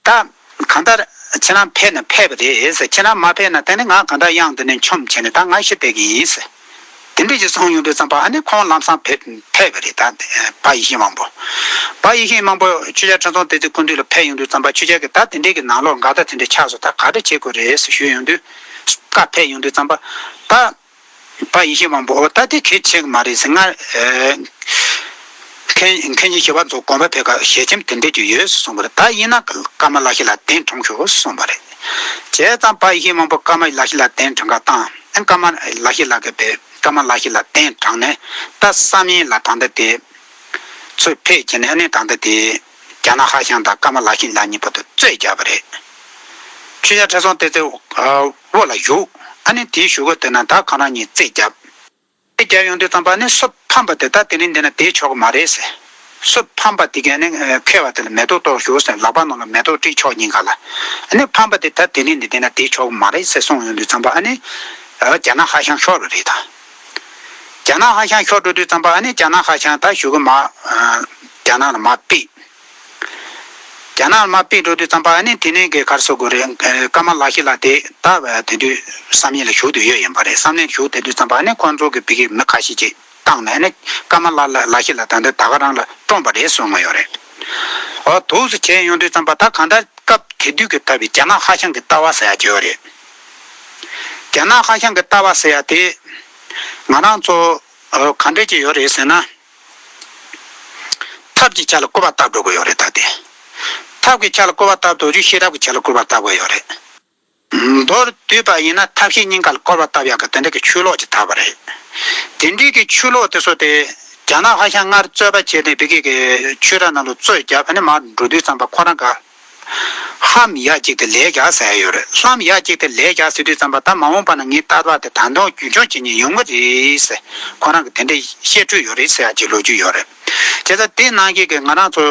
ད་གང་ལྟར་ཁྱེད་རང་ཕེབས་ན་ཕེབས་པ་རེད་ཟེར། ཁྱེད་རང་མ་ཕེབས་ན་དེ་ནི་ང་གང་ལྟར་གཡང་འདི་ནས་མཆོངས་བྱས་ནས་ད་ང་ཤི་བསྡད་ཀྱི་ཡིན་ཟེར། དེ་འདྲ་ཞིག་གསུངས་ཡོང་དུས་ཙམ་པ་ཨ་ནི་ཁོང་ལམ་སང་ཕེབས་ཕེབས་པ་རེད། ད་དཔའ་ཡེ་ཤེས་དབང་པོ། དཔའ་ཡེ་ཤེས་དབང་པོ་ཆོས་རྒྱལ་ཁྲི་སྲོང་ལྡེ་བཙན་སྐུ་མདུན་ལ་ཕེབས་ཡོང་དུས་ཙམ་པ་ཆོས་རྒྱལ་གྱིས་ད་དེ་འདྲའི་གི་ནང་ལོགས་འགལ་ཟླ་དེ་འདྲ་ཆགས་སོང་ད་ག་འདྲ་བྱེད་དགོས་རེད་ཟེར་ཞུས་ཡོང་དུས། བཀའ་ཕེབས་ཡོང་དུས་ཙམ་པ་ད། དཔའ་ཡེ་ཤེས་དབང་པོ་ད་དེ་གལ་ཆེ་གི་མ་རེད་ཟེར། སྔར་ཨེ་མཁན་མཁན་ཆེན་ཞི་བ་འཚོ་དགོངས་པ་ཕེབས་སྐབས་ཞལ་ཆེམས་དེ་འདྲ་ཅིག་ཡོད་གསུངས་པ་རེད། ད་ཡིན་ན་ཀརྨ་ལྷ་བཞི་ལ་གདན་དྲངས་ཤོག་གསུངས་པ་རེད། བྱས་ཙང་དཔའ་ཡེ་ཤེས་དབང་པོ་ཀརྨ་ལྷ་བཞི་ལ་གདན་དྲངས་ཀ་བཏང་། ཨ་ཀརྨ་ལྷ་བཞི་ལ་གི་པའི་ཀརྨ་ལྷ་བཞི་ལ་གདན་དྲངས་ནས་ད་བསམ་ཡས་ལ་ད་ལྟ་དེ་ཚུར་ཕེབས་བྱས་ནས་ཨ་ནི་ད་ལྟ་དེ་རྒྱ་ནག་ཧྭ་ཤང་དང་ཀརྨ་ལྷ་བཞི་ལ་གཉིས་བར་དུ་རྩོད་བརྒྱབ་པ་རེད། ཆོས་རྒྱལ་ཁྲི་སྲོང་ལྡེ་བཙན་འོག་ལ་བཞུགས། ཨ་ནི་དེའི་གཞུག་གུ་དེ་ན་ད་ཁོ་རང་གཉིས་རྩོད་བརྒྱབ། དེ་རྒྱབ་ཡོང་དུས་ཙམ་པ་ནི་སོ་ཕམ་པ་དེ་ད་དེ་རིང་འདི་ན་བསྡད་ཆོག་གི་མ་རེད་ཟེར། སོ་ཕམ་པ་དེ་གས་ནི་མཁས་པ་དེ་ལ་མེ་ཏོག་གཏོར་ཞུ་ཟེར། ལག་པ་ནང་ལ་མེ་ཏོག་དཀྲིས་ཕྱོགས་གཉིས་ཀ་ལ། ཨ་ནི་ཕམ་པ་དེ་ད་དེ་རིང་འདི་འདི་ན་བསྡད་ཆོག་གི་མ་རེད་ཟེར་གསུངས་ཡོང་དུས་ཙམ་པ་ཨ་ནི་རྒྱ་ནག་ཧྭ་ཤང་ཤོར་རེད་ད། རྒྱ་ནག་ཧྭ་ཤང་ཤོར་འགྲོ་དུས་ཙམ་པ་ཨ་ནི་རྒྱ་ནག་ཧྭ་ཤང་ད་གཞུག་གི་མ་རྒྱ་ནག་ལ་མ་ཕུད། རྒྱ་ནག་ལ་མ་ཕུད་འགྲོ་དུས་ཙམ་པ་ཨ་ནི་དེ་ནས་གི་ག་རེ་ཟེར་དགོས་རེད། ཀ་མ་ལ་ཤི་ལ་དེ་ད་དེ་དུས་བསམ་ཡས་ལ་བཞུགས་བསྡད་ཡོད་ཡིན་པ་རེད། བསམ་ཡས་ལ་བཞུགས་བསྡད་དུས་ཙམ་པ་ཨ་ནི་ཁོང་ཚོ་གི་བི་གི་མི་ཁ་ཤས་ཅིག་བཏང་ནས་ཨ་ནི་ཀ་མ་ལ་ལ་ཤི་ལ་ད་ལྟ་ད་ག་རང་ལ་བཀྲོངས་པ་རེད་གསུང་གི་ཡོད་རེད། འོ་འདུག་སེ་བྱས་ཡོང་དུས་ཙམ་པ་ད་གང་ལྟར་སྐབས་དེ་དུས་ཀྱི་ལྟ་བའི་རྒྱ་ནག་ཧྭ་ཤང་གི་ལྟ་བ་ཟེར་ཡ་ཅིག་ཡོད་རེད། རྒྱ་ནག་ཧྭ་ཤང་གི་ལྟ་བ་ཟེར་ཡ་དེ་ང་རང་ཚོ་ག་འདྲས་ཅིག་ཡོད་རེད་ཟེར་ན། ཐབས་ཀྱི་ཆ་ལ་སྐུར་པ་བཏབ་འགྲོ་གི་ཡོད་རེད་ད་དེ། ཐབས་ཀྱི་ཆ་ལ་སྐུར་པ་བཏབ་འགྲོ་རྒྱུ་ཤེས་རབ་ཀྱི་ཆ་ལ་སྐུར་པ་བཏབ་དགོས་ཡོད་རེད། མདོར་བསྡུས་པ་ཡིན་ན་ཐབས་ཤེས་གཉིས་ཀ་ལ་སྐུར་པ་བཏབ་ཡག་གི་དེ་འདྲ་གི་ཆོས་ལུགས་ཅིག་དར་བ་རེད། དེ་འདྲའི་གི་ཆོས་ལུགས་དེ་ཚོ་དེ་རྒྱ་ནག་ཧྭ་ཤང་སྔར་རྩོད་པ་བྱས་ནས་བི་གི་གི་ཆོས་ར་ནང་ལ་རྩོད་རྒྱབ་ཨ་ནི་མར་འགྲོ་དུས་ཙམ་པ་ཁོ་རང་ག་ལྷམ་ཡ་གཅིག་དེ་ལས་རྒྱག་ཟེར་ཡ་ཡོད་རེད། ལྷམ་ཡ་གཅིག་དེ་ལས་རྒྱག་ཟེར་དུས་ཙམ་པ་ད་མ་འོངས་པ་ན་ངའི་ལྟ་བ་དེ་ད་དུང་རྒྱུན་འཁྱོངས་བྱེད་མཁན་ཡོང་གི་རེད་ཟེར་ཁོ་རང་གི་དེ་འདྲའི་བཤད་སྲོལ་ཡོད་རེད་ཟེར་ཡ་གཅིག་ལོ་རྒྱུས་ཡོད་རེད། བྱས་ཙང་དེ་ནང་བཞིན་གྱི་ང་རང་ཚོ་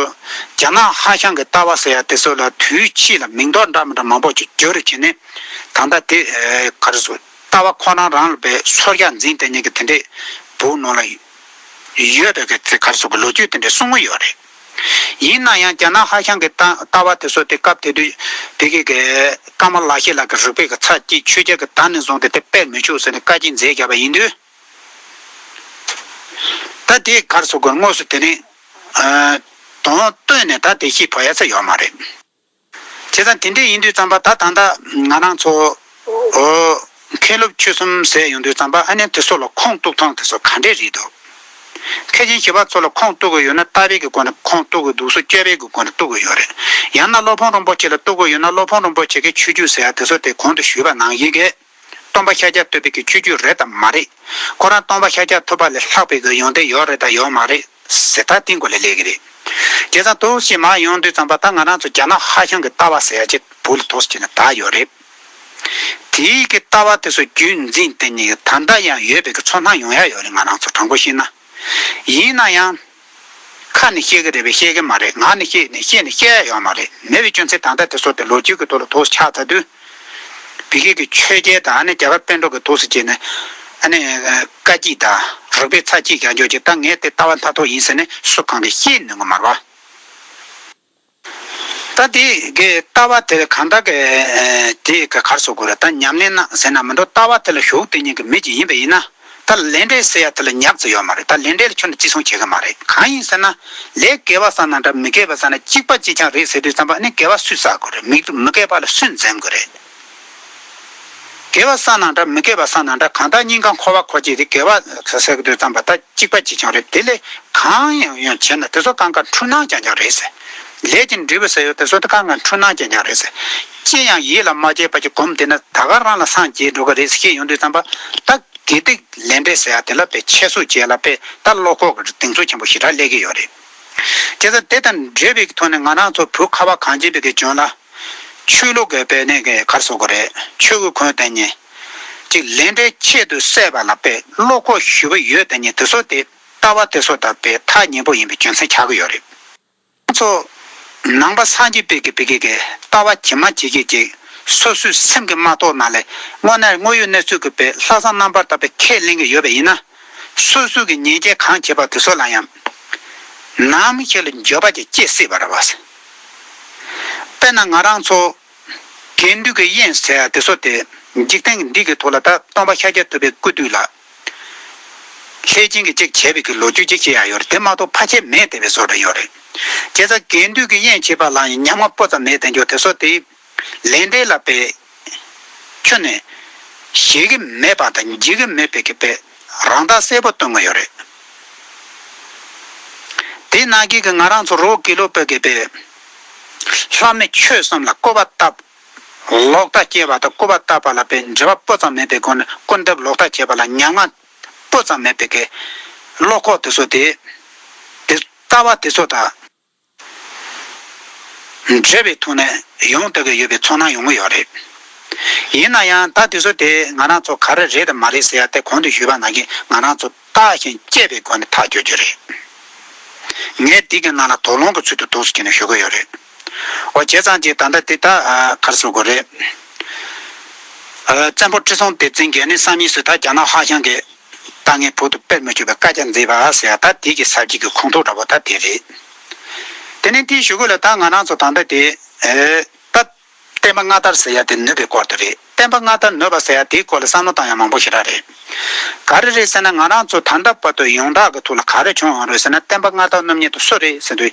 རྒྱ་ནག་ཧྭ་ཤང་གི་ལྟ་བ་ཟེར་ཡ་དེ་ཚོ་ལ་དུས་ཕྱིས་ལ་མིང་འདོགས་འདྲ་མི་འདྲ་མང་པོ་ཅིག་བསྒྱུར་བྱས་ནས་ད་ལྟ་དེ་ག་རེ་ཟེར་ལྟ་བ་ཁོ་རང་རང་ལ་པའི་སོར་རྒྱག་འཛིན་བསྡད་མཁན་གྱི་དེ་འདྲའི་བོད་ནང་ལ་ཡོད་པའི་གི་དེ་ག་རེ་ཟེར་གི་ལོ་རྒྱུས་དེ་འདྲ་གསུང་གི་ཡོད་རེད། ཡིན་ན་ཡང་རྒྱ་ནག་ཧྭ་ཤང་གི་ལྟ་ལྟ་བ་དེ་ཚོ་དེ་སྐབས་དེ་དུས་བི་གི་གི་ཀ་མ་ལ་ཤི་ལགས་ཀྱི་རིག་པའི་གི་ཚད་ཀྱིས་ཆོས་རྒྱལ་གྱི་དར་ནས་བཟུང་སྟེ་དེ་སྤེལ་མི་ཆོག་ཟེར་ནས་བཀའ་བཀྱོན་མཛད་བཞག་པ་ཡིན་དུས། ད་དེ་ག་རེ་ཟེར་དགོས་དངོས་སུ་དེ་ནི་དོན་སྟོན་ནས་ད་དེ་ཤེས་ཕོ་ཡ་ཚ་ཡོད་མ་རེད། བྱས་ཙང་དེ་འདྲ་ཡིན་དུས་ཙམ་པ་ད་ད་ལྟ་ང་རང་ཚོ་མཁན་སློབ་ཆོས་གསུམ་ཟེར་ཡོང་དུས་ཙམ་པ་ཨ་ནི་དེ་ཚོ་ལ་ཁུངས་གཏུགས་སྟངས་དེ་ཚོ་ག་འདྲས་རེད་འདུག་མཁས་ཆེན་ཞི་བ་འཚོ་ལ་ཁུངས་གཏུགས་དགོས་ཡོད་ན་ལྟ་བའི་གི་སྒོ་ནས་ཁུངས་གཏུགས་དགོས་འདུག་སོ་སྐྱོ་བའི་གི་སྒོ་ནས་གཏུགས་དགོས་ཡོད་རེད། ཡང་ན་སློབ་དཔོན་རིན་པོ་ཆེ་ལ་གཏུགས་དགོས་ཡོད་ན་སློབ་དཔོན་རིན་པོ་ཆེ་གི་ཆོས་བརྒྱུད་ཟེར་ཡ་དེ་ཚོ་དེ་གོང་དུ་ཞུས་པ་ནང་བཞིན་གི་སྟོན་པ་ཤཱཀྱ་ཐུབ་པའི་གི་ཆོས་བརྒྱུད་རེད་དམ་མ་རེད། ཁོ་རང་སྟོན་པ་ཤཱཀྱ་ཐུབ་པ་ལས་ལྷག་པའི་གི་ཡོན་ཏན་ཡོད་རེད་དམ་ཡོད་མ་རེད་ཟེར་ད་སྟེང་སྒོ་ལས་སླེབས་ཀྱི་རེད། བྱས་ཙང་དུ་ཞིག་མ་ཡོང་དུས་ཙམ་པ་ད་ང་རང་ཚོ་རྒྱ་ནག་ཧྭ་ཤང་གི་ལྟ་བ་ཟེར་ཡ་ཅིག་བོད་ལ་ཐོག་སུ་བྱས་ནས་དར་ཡོད་རེད། དེའི་གི་ལྟ་བ་དེ་ཚོ་རྒྱུན་འཛིན་དེ་ཉིད་ད་ལྟ་ཡང་ཡོད་པའི་གི་ཚོར་སྣང་ཡོང་ཡ་ཡོད་རེད་ང་རང་ཚོ་དྲང་པོ་བཤད་ན། ཡིན་ན་ཡང་། ཁ་ནས་བཤད་གི་རེད་པས་བཤད་གི་མ་རེད། ངག་ནས་བཤད་ནས་བཤད་ནས་བཤད་ཡ་ཡོད་མ་རེད། མེད་པའི་རྒྱུ་མཚན་ད་ལྟ་དེ་ཚོ་དེ་ལོ་རྒྱུས་ཀྱི་ཐོག་ལ་དོགས་ཆགས་ཚར་དུས། བི་གེ་གི་ཆོས་རྒྱལ་དང་ཨ་ནི་རྒྱ་གར་པཎ་གྲུབ་ཀྱི་དོགས་སུ་བྱས་ནས་ཨ་ནི་བཀའ་བརྒྱུད་དང་རིག་པའི་ཚར་གཅིག་རྒྱག་འཇོག་ཅིག་ད་ངས་དེ་ལྟ་བ་མཐའ་ཐུག་ཡིན་ཟེར་ནས་སུ་གང་གིས་བཤད་ནུས་གི་མ་རེད་པ། ད་དེ་གི་ལྟ་བ་དེ་གང་ལྟར་གི་དེ་གི་ག་རེ་ཟེར་དགོས་རེད། ད་ཉམས་ལེན་གནང་ཟེར་ན་མི་འགྲོ། ལྟ་བ་དེ་ལ་ཞུགས་དེ་ཉིད་ཀྱི་མི་ཅིག་ཡིན་པ་ཡིན་ན། ད་ལས་འབྲས་ཟེར་ཡ་དེ་ལ་ཉག་ཙམ་ཡོད་མ་རེད། ད་ལས་འབྲས་ལ་ཁྱོན་ནས་བརྩི་སྲུང་བྱེད་ཀྱི་མ་རེད། གང་ཡིན་ཟེར་ན། ལས་དགེ་བ་བསགས་ན་འདྲ་མི་དགེ་བ་བསགས་ན་གཅིག་པ་གཅིག་རྐྱང་རེད་ཟེར་དུས་ཙམ་པ་ནི་དགེ་བ་སུས་བསགས་དགོས་རེད། མི་མི་དགེ་བ་ལ་སུས་འཛེམ་དགོས་རེད། དགེ་བ་བསགས་ན་འདྲ་མི་དགེ་བ་བསགས་ན་འདྲ་གང་ལྟར་སྙིང་ག་འཁོར་བ་འཁོར་གྱི་རེད། དགེ་བ་ཟེར་དུས་ཙམ་པ་ད་གཅིག་པ་གཅིག་རྐྱང་རེད། དེ་ལས་གང་ཡང་ཡང་བྱས་ན་དེ་ཚོ་གང་ག་འཁྲུལ་སྣང་རྐྱང་རྐྱང་རེད་ཟེར། ལས་ཀྱི་འབྲས་བུ་ཟེར་ཡོད་དེ་ཚོ་དེ་གང་ག་འཁྲུལ་སྣང་རྐྱང་རྐྱང་རེད་ཟེར། ཅི་ཡང་ཡིད་ལ་མ་བྱས་པ་ཅིག་གོམས་བསྡད་ན་ད་ག་རང་ལ་སངས་རྒྱས་འགྲོ་གི་རེད་ཟེར་བཤད་ཡོང་དུས་ཙམ་པ་ད། དགེ་སྡིག་ལས་འབྲས་ཟེར་ཡ་དེ་ལ་དཔེ་ཆེ་སུ་བྱས་ལ་དཔེ་ད་བློ་ཁོག་གི་གདེང་ཚོད་ཆེན་པོ་ཞེ་དྲག་སླེབས་ཀྱི་ཡོད་རེད། དེ་ཚོ་དེ་དང་འབྲེལ་བའི་ཐོག་ནས་ང་རང་ཚོ་བོད་ཁ་བ་གངས་ཅན་པའི་གི་ལྗོངས་ལ་ཆོས་ལུགས་ཀྱི་དཔེ་ནས་གི་ག་རེ་ཟེར་དགོས་རེད། ཆོས་ཀྱི་ཁོན་དེ་ཉིད་ཅིག་ལས་འབྲས་ཆེད་དུ་བསད་པ་ལ་དཔེ་བློ་ཁོག་ཞེ་པོ་ཡོད་དེ་ཉིད་དེ་ཚོ་དེ་ལྟ་བ་དེ་ཚོ་དང་དཔེ་ཐག་ཉེ་པོ་ཡིན་པའི་རྒྱུ་མཚན་ཆགས་ཀྱི་ཡོད་རེད། ང་ཚོ་ནང་པ་སངས་རྒྱས་པའི་གི་བི་གེ་གི་ལྟ་བ་ཇི་མ་ཇི་བཞིན་ཅིག་སོ་སོའི་སེམས་ཀྱི་མ་རྟོགས་ན་ལས་དངོས་གནས་དངོས་ཡོད་གནས་ཚུལ་གྱི་དཔེ་ལྷག་བསམ་རྣམ་པར་དག་པའི་ཁས་ལེན་གྱི་ཡོད་པ་ཡིན་ན། སོ་སོ་གི་ཉེས་ཆད་གང་བྱས་པ་དེ་ཚོ་ལ་ཡང་ནམ་ཞིག་ལ་འགྱོད་པ་ཅིག་སྐྱེ་སྲིད་པ་རེད་བ། དཔེར་ན་ང་རང་ཚོ་དགེ་འདུན་གྱི་དབྱེན་ཟེར་ཡ་དེ་ཚོ་དེ་འཇིག་རྟེན་འདི་གི་ཐོག་ལ་ད་སྟོན་པ་ཤཱཀྱ་ཐུབ་པའི་སྐུ་དུས་ལ། ལྷས་བྱིན་གྱིས་གཅིག་བྱས་པའི་གི་ལོ་རྒྱུས་གཅིག་བཤད་ཡ་ཡོད་རེད། དེ་མ་གཏོགས་ཕལ་ཆེར་མེད་བསྡད་པའི་བཟོ་འདྲ་ཡོད་རེད། བྱས་ཙང་དགེ་འདུན་གྱི་དབྱེན་བྱེད་པ་ལ་ཡང་ཉམས་ང་སྤུ་ཙམ་མེད་བསྡད་རྒྱུ་དེ་ཚོ་དེ་ལས་འབྲས་ལ་དཔེ་ཁྱོན་ནས་བཞེད་ཀྱི་མེད་པ་དང་འཇིགས་ཀྱི་མེད་པའི་གི་དཔེ་རང་རྟགས་གསལ་པོ་སྟོན་གྱི་ཡོད་རེད། དེ་ནང་བཞིན་གྱི་ང་རང་ཚོ་རོགས་དགེ་སློབ་པའི་གི་དཔེ་ལྷ་མི་ཆོས་གསུམ་ལ་སྐུར་པ་བཏབ། ལོག་ལྟ་སྐྱེས་པ་དང་སྐུར་པ་བཏབ་པ་ལ་དཔེ་འབྲེལ་བ་སྤུ་ཙམ་མེད་པའི་སྒོ་ནས་སྐུར་འདེབས་ལོག་ལྟ་བྱས་པ་ལ་ཉམས་ང་སྤུ་ཙམ་མེད་པའི་གི་བློ་ཁོག་དེ་ཚོ་དེ། དེ་ལྟ་བ་དེ་ཚོ་དང་འབྲེལ་བའི་ཐོག་ནས་ཡོང་བསྡད་ཀྱི་ཡོད་པའི་ཚོར་སྣང་ཡོང་གི་ཡོད་རེད། ཡིན་ན་ཡང་ད་དེ་ཚོ་དེ་ང་རང་ཚོ་ག་རེ་རེད་དང་མ་རེད་ཟེར་ཡ་དེ་གོང་དུ་ཞུས་པ་ནང་བཞིན་ང་རང་ཚོ་བརྟག་ཞིང་དཔྱད་པའི་སྒོ་ནས་ཐག་གཅོད་རྒྱུ་རེད། ངས་འདི་གི་ནང་ལ་དོགས་སློང་གི་ཚུལ་དུ་འདུག་སེ་བྱས་ནས་ཞུ་གི་ཡོད་རེད། འོ་བྱས་ཙང་ཅིག་ད་ལྟ་དེ་ད་ཨ་ག་རེ་ཟེར་དགོས་རེད། ཨ་བཙན་པོ་ཁྲི་སྲོང་ལྡེ་བཙན་གྱིས་ནི་བསམ་ཡས་སུ་ད་རྒྱ་ནག་ཧྭ་ཤང་གི་ད་ངས་བོད་དུ་སྤེལ་མི་ཆོག་པའི་བཀའ་རྒྱ་མཛད་པ་ཟེར་ཡ་ད་དེ་གི་ས་བཅད་ཀྱི་ཁུངས་ཐུབ་འདྲ་པོ་ད་དེ་རེད། དེ་ནས་དེའི་གཞུག་གུ་ལ་ད་ང་རང་ཚོ་ད་ལྟ་དེ་ཨེ་ད་བསྟན་པ་སྔ་དར་ཟེར་ཡ་དེ་ནུབ་པའི་སྐོར་དེ་རེད། བསྟན་པ་སྔ་དར་ནུབ་པ་ཟེར་ཡ་དེའི་སྐོར་ལ་བསམ་བློ་བཏང་ཡ་མང་པོ་ཞེ་དྲག་རེད། ག་རེ་རེད་ཟེར་ན་ང་རང་ཚོ་ད་ལྟ་བར་དུ་ཡོངས་གྲགས་ཀྱི་ཐོག་ལ་ག་རེ་བྱུང་ཡོད་རེད་ཟེར་ན་བསྟན་པ་སྔ་དར་ནུབ་མཁན་དེ་སུ་རེད་ཟེར་དུས།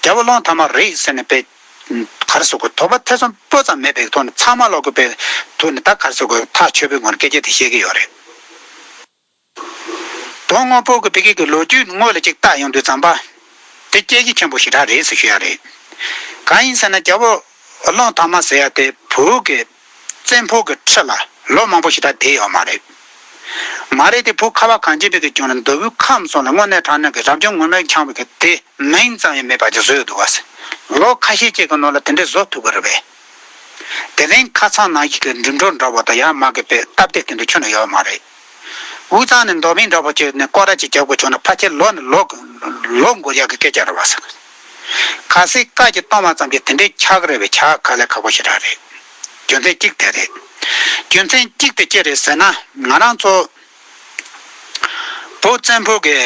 རྒྱལ་པོ་གླང་དར་མ་རེད་ཟེར་ནས་པའི་ག་རེ་ཟེར་དགོས་དོགས་པ་ཐེ་ཚོམ་སྤུ་ཙམ་མེད་པའི་ཐོག་ནས་ཚང་མ་ལོག་གི་པའི་ཐོག་ནས་ད་ག་རེ་ཟེར་དགོས་ཐག་ཆོད་པོའི་ངང་ནས་སྐད་ཆ་དེ་བཤད་ཀྱི་ཡོད་རེད། དོན་དངོས་པོ་གི་བི་ཀི་གི་ལོ་རྒྱུས་དངོས་ལ་ཅིག་བལྟ་ཡོང་དུས་ཙམ་པ། དེ་སྐྱེ་གཞི་ཆེན་པོ་ཞེ་དྲག་རེད་ཟེར་ཞུ་ཡ་རེད། གང་ཡིན་ཟེར་ན་རྒྱལ་པོ་གླང་དར་མ་ཟེར་ཡ་དེ་བོད་ཀྱི་བཙན་པོ་གི་ཁྲི་ལ་ལོ་མང་པོ་ཞེ་དྲག་བསྡད་ཡོད་མ་རེད། མ་རེད་དེ་བོད་ཁ་བ་གངས་ཅན་པའི་གི་ལྗོངས་ལ་མདོ་དབུས་ཁམས་གསུམ་ལ་དངོས་གནས་དྲང་གནས་ཀྱི་རབ་བྱུང་ངུར་སྨྲིག་འཆང་བའི་གི་དེ་མིང་ཙམ་ཡང་མེད་པ་ཅིག་བཟོས་འདུག་བ་ཟེར། ལོ་ཁ་ཤས་ཅིག་གི་ནང་ལ་དེ་འདྲ་བཟོ་ཐུབ་ཀྱི་རེད་པས། དེ་རིང་ཁ་སང་ནང་བཞིན་གྱི་འགྲིམ་འགྲུལ་འདྲ་བོ་དང་ཡར་མར་གྱི་པའི་སྟབས་བདེ་དེ་འདྲ་ཁྱོན་ནས་ཡོད་མ་རེད། དབུས་གཙང་ནས་མདོ་སྨད་འདྲ་བོ་བྱས་ནས་སྐོར་ར་ཅིག་རྒྱག་དགོས་བྱུང་ན་ཕལ་ཆེར་ལོ་ནས་ལོ་ལོ་འགོར་ཡག་གི་སྐད་ཆ་རེད་བ་ཟེར། གལ་སྲིད་བཀའ་ཅིག་གཏོང་བ་ཙམ་གྱིས་དེ་འདྲའི་ཆགས་ཀྱི་རེད་པས། ཆགས་དཀའ་ལས་ཁག་པོ་ཞེ་དྲག་རེད། རྒྱུ་མཚན་གཅིག་དེ་རེད། རྒྱུ་མཚན་གཅིག་དེ་ཅི་རེད་ཟེར་ན་ང་རང་ཚོ་བོད་བཙན་པོ་གི་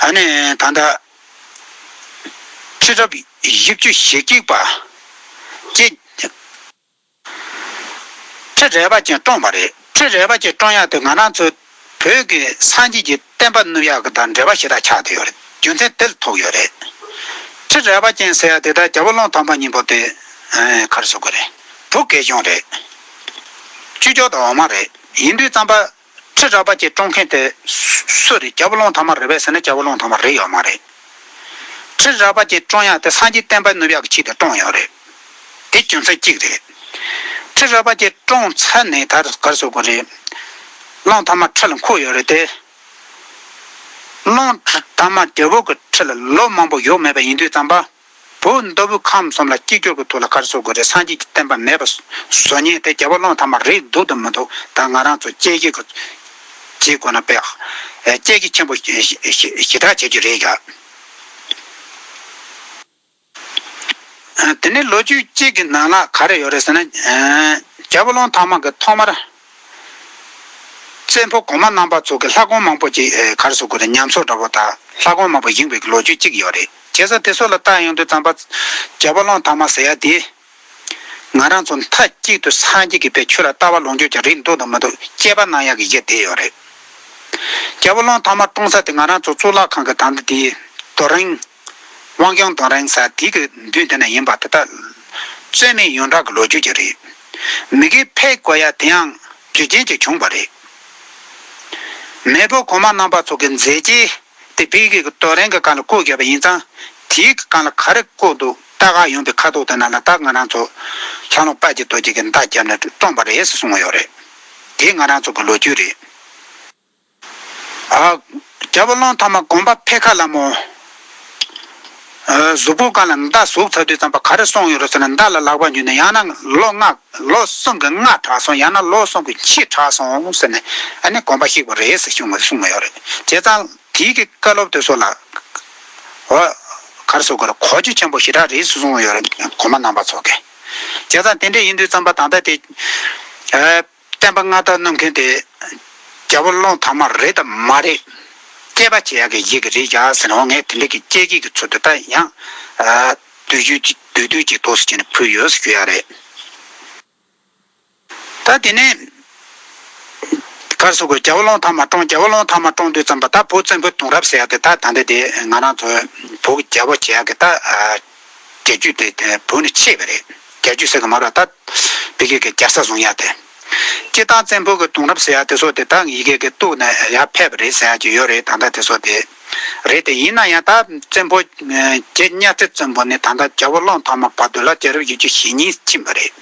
ཨ་ནི་ད་ལྟ་ཁྲི་རབས་བཞི་བཅུ་ཞེ་གཅིག་པ་ཅིག་ཁྲི་རལ་པ་ཅན་བཀྲོངས་པ་རེད། ཁྲི་རལ་པ་ཅན་བཀྲོངས་ཡག་དེ་ང་རང་ཚོ་བོད་ཀྱི་སངས་རྒྱས་ཀྱི་བསྟན་པ་བསྣུབ་ཡག་གི་དང་འབྲེལ་བ་ཞེ་དྲག་ཆགས་བསྡད་ཡོད་རེད། རྒྱུ་མཚན་དེ་ལ་ཐུག་ཡོད་རེད། ཁྲི་རལ་པ་ཅན་ཟེར་ཡག་དེ་ད་རྒྱལ་པོ་གླང་དར་མ་གཉིས་པོ་དེ་ཨེ་ག་རེ་ཟེར་དགོས་རེད། བོད་རྒྱལ་གཞུང་རེད། བཅོས་སྒྱུར་དང་འོག་མ་རེད། ཡིན་དུས་ཙམ་པ། ཁྲི་རལ་པ་ཅན་བཀྲོངས་མཁན་དེ་སུ་རེད། རྒྱལ་པོ་གླང་དར་མ་རེད་པས་ཟེར་ན་རྒྱལ་པོ་གླང་དར་མ་རེད་ཡོད་མ་རེད། ཁྲི་རལ་པ་ཅན་བཀྲོངས་ཡག་དེ་སངས་རྒྱས་བསྟན་པ་བསྣུབ་ཡག་གི་ཆེད་དུ་བཀྲོངས་ཡོད་རེད། དེ་རྒྱུ་མཚན་གཅིག་རེད། ཁྲི་རལ་པ་ཅན་བཀྲོངས་ཚར་ནས་ད་ག་རེ་ཟེར་དགོས་རེད། གླང་དར་མ་ཁྲི་ལ་འཁོད་ཡོད་རེད་དེ། གླང་དར་མ་རྒྱལ་པོ་གི་ཁྲི་ལ་ལོ་མང་པོ་ཡོད་མེད་པ་ཡིན་དུས་ཙམ་པ། བོད་མདོ་དབུས་ཁམས་གསུམ་ལ་གཅིག་གྱུར་གྱི་ཐོག་ལ་ག་རེ་ཟེར་དགོས་རེད། སངས་རྒྱས་ཀྱི་བསྟན་པ་མེད་པ་བཟོ་མཁན་དེ་རྒྱལ་པོ་གླང་དར་མ་རེད་འདུག་དང་མི་འདུག་ད་ང་རང་ཚོ་དཔྱད་ཞིབ་ཀྱི་བྱེད་དགོས་ན་དཔེ་ཨེ་དཔྱད་ཞིབ་ཆེན་པོ་ཞེ་ཞེ་ཞེ་དྲག་བྱེད་རྒྱུ་རེད་ཀྱ། ཨ་དེ་ནས་ལོ་རྒྱུས་གཅིག་གི་ནང་ལ་ག་རེ་ཡོད་རེད་ཟེར་ན། ཨ་རྒྱལ་པོ་གླང་དར་མ་གི་ཐོག་མར་བཙན་པོ་གོང་མ་རྣམ་པ་ཚོ་གི་ལྷ་ཁང་མང་པོ་ཅིག་ཨེ་ག་རེ་ཟེར་དགོས་རེད། ཉམས་གསོ་འདྲ་པོ་དང་ལྷ་ཁང་མང་པོ་བཞེངས་པའི་ལོ་རྒྱུས་གཅིག་ཡོད་རེད། བྱས་ཙང་དེ་ཚོ་ལ་བལྟ་ཡོང་དུས་ཙམ་པ། རྒྱལ་པོ་གླང་དར་མ་ཟེར་ཡ་དེ། ང་རང་ཚོ་མཐའ་གཅིག་ཏུ་སངས་རྒྱས་ཀྱི་པའི་ཆོས་ལ་ལྟ་བ་ལོག་སྤྱོད་ཀྱི་རིགས་འདུག་དང་མི་འདུག་དཔྱད་པ་གནང་ཡག་གི་གཞི་དེ་ཡོད་རེད། རྒྱལ་པོ་གླང་དར་མ་བཀྲོངས་ས་དེ་ང་རང་ཚོ་གཙུག་ལག་ཁང་གི་ད་ལྟ་དེའི་རྡོ་རིང་། དབང་ཞང་རྡོ་རིང་ཟེར་དེ་གི་མདུན་དེ་ན་ཡིན་པ་དེ་ད་རྩོད་མེད་ཡོངས་གྲགས་ཀྱི་ལོ་རྒྱུས་ཅིག་རེད། མི་དགེ་ཕེབས་དགོས་ཡ་དེ་ཡང་རྒྱུ་རྐྱེན་ཅིག་བྱུང་བ་རེད། མེས་པོ་གོང་མ་རྣམ་པ་ཚོ་གི་མཛད་རྗེས་དེ་བོད་ཀྱི་རྡོ་རིང་གི་སྒང་ལ་བརྐོས་བཞག་པ་ཡིན་ཙང་། དེའི་སྒང་ལ་ག་རེ་བརྐོས་འདུག་ལྟ་ག་ཡོང་པའི་ཁ་ཐུག་དེ་ན་ལ་ད་ང་རང་ཚོ་ལྷ་ལུང་དཔལ་གྱི་རྡོ་རྗེ་གི་མདའ་བརྒྱབ་ནས་བཀྲོངས་པ་རེད་ཟེར་གསུངས་ཡོད་རེད། དེ་ང་རང་ཚོ་གི་ལོ་རྒྱུས་རེད། ཨ། རྒྱལ་པོ་གླང་དར་མ་དགོངས་པ་འཕེལ་ཁ་ལ་མོ། ཨ། གཟུགས་པོ་སྒང་ལ་མདའ་ཟུག་ཚར་དུས་ཙམ་པ་ག་རེ་གསུངས་ཡོད་རེད་ཟེར་ན། མདའ་ལ་ལག་པ་འཇུས་ནས་ཡང་ན་ལོ་ལྔ་ལོ་གསུམ་གྱི་སྔ་དྲགས་སོང་། ཡང་ན་ལོ་གསུམ་གྱི་ཕྱི་དྲགས་སོང་ཟེར་ནས་ཨ་ནི་དགོངས་པ་བཞེས་པ་རེད་ཟེར་གསུངས་གསུངས་ཡོད་རེད། བྱས་ཙང་དེའི་གི་བཀའ་སློབ་དེ་ཚོ་ལ་འོ་ག་རེ་ཟེར་དགོས་རེད། གོ་རྒྱུ་ཆེན་པོ་ཞེ་དྲག་རེད་ཟེར་གསུངས་ཡོད་རེད། གོང་མ་རྣམ་པ་ཚོ་གིས། བྱས་ཙང་དེ་འདྲ་ཡིན་དུས་ཙམ་པ་ད་ལྟ་དེ་ཨ། བསྟན་པ་སྔ་དར་བསྣུབས་མཁན་དེ་རྒྱལ་པོ་གླང་དར་མ་རེད་དམ་མ་རེད། དཔྱད་པ་བྱེད་ཡག་གི་གཞི་གི་རེད་ཡ་ཟེར་ནའང་ངས་དེ་འདྲ་གི་དཔྱད་ཀྱི་གི་ཚུལ་དུ་ད་ཡང་ཨ། བསྡུས་རྒྱུ་ཅིག་བསྡུས་བསྡུས་ཅིག་ཏོག་ཙམ་བྱས་ནས་ཕུལ་ཡོད་ཟེར་ཞུ་ཡ་རེད། ད་དེ་ནས་ག་རེ་ཟེར་དགོས། རྒྱལ་པོ་གླང་དར་མ་བཀྲོངས། རྒྱལ་པོ་གླང་དར་མ་བཀྲོངས་དུས་ཙམ་པ་ད་བོད་བཙན་པོའི་དུང་རབས་ཟེར་ཡ་དེ་ད་ད་འདི་དེ་ང་རང་ཚོ་བོད་ཀྱི་རྒྱལ་པོ་བྱེད་ཡ་གི་ད་ཨ། རྒྱལ་རྒྱུད་དེ་བོད་ནས་ཆད་པ་རེད། རྒྱལ་རྒྱུད་ཟེར་གི་མ་རེད། ད་བོད་ཀྱི་གི་རྒྱལ་ས་བཟུང་ཡ་དེ། སྤྱིར་བཏང་བཙན་པོ་གི་དུང་རབས་ཟེར་ཡ་དེ་ཚོ་དེ་ད་ཡི་གེ་གི་གཏུགས་ནས་ཡར་ཕེབས་པ་རེད་ཟེར་ཡ་ཅིག་ཡོད་རེད། ད་ལྟ་དེ་ཚོ་དེ་རེད་དེ། ཡིན་ན་ཡང་ད་བཙན་པོ་རྗེ་གཉའ་ཁྲི་བཙན་པོ་ནས་ད་ལྟ་རྒྱལ་པོ་གླང་དར་མ་བར་དུ་ལ་རྒྱལ་རབས་བཞི་བཅུ་ཞེ་གཉིས་ཕྱིན་པ་རེད།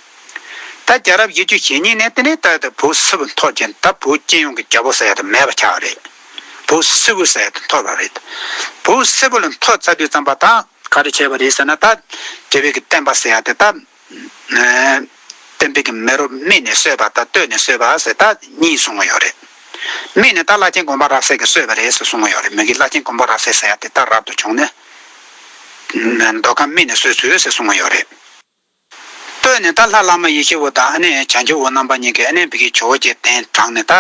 ད་རྒྱལ་རབས་བཞི་བཅུ་ཞེ་གཉིས་ནས་དེ་ནས་ད་ལྟ་བོད་སིལ་བུ་འཐོར་བྱས། ད་བོད་སྤྱི་ཡོངས་ཀྱི་རྒྱལ་པོ་ཟེར་ཡ་དེ་མེད་པ་ཆགས་པ་རེད། བོད་སིལ་བུ་ཟེར་ཡ་དེ་འཐོར་བ་རེད། བོད་སིལ་བུ་ལ་འཐོར་ཚར་དུས་ཙམ་པ་ད། ག་རེ་བྱས་པ་རེད་ཟེར་ན། ད་རྒྱལ་བའི་གི་བསྟན་པ་ཟེར་ཡ་དེ་ད་ཨ་ བསྟན་པའི་གི་མེ་རོ་རྨིས་ནས་གསོས་པ་དང་བཏོན་ནས་གསོས་པ་ཟེར་ད་གཉིས་གསུང་གི་ཡོད་རེད། རྨིས་ནས་ད་བླ་ཆེན་དགོངས་པ་རབ་གསལ་གྱིས་གསོས་པ་རེད་ཟེར་གསུང་གི་ཡོད་རེད། མོས་ཀྱི་བླ་ཆེན་དགོངས་པ་རབ་གསལ་ཟེར་ཡ་དེ་ད་རབ་ཏུ་བྱུང་ནས། མདོ་ཁམས་རྨིས་ནས་གསོས་ཚུལ་ཟེར་གསུང་གི་ཡོད་རེད། བཏོན་ནས་ད་ལྷ་བླ་མ་ཡེ་ཤེས་འོད་དང་ཨ་ནི་བྱང་ཆུབ་འོད་རྣམ་པ་གཉིས་ཀྱིས་ཨ་ནི་བི་གི་ཇོ་བོ་རྗེ་གདན་དྲངས་ནས་ད་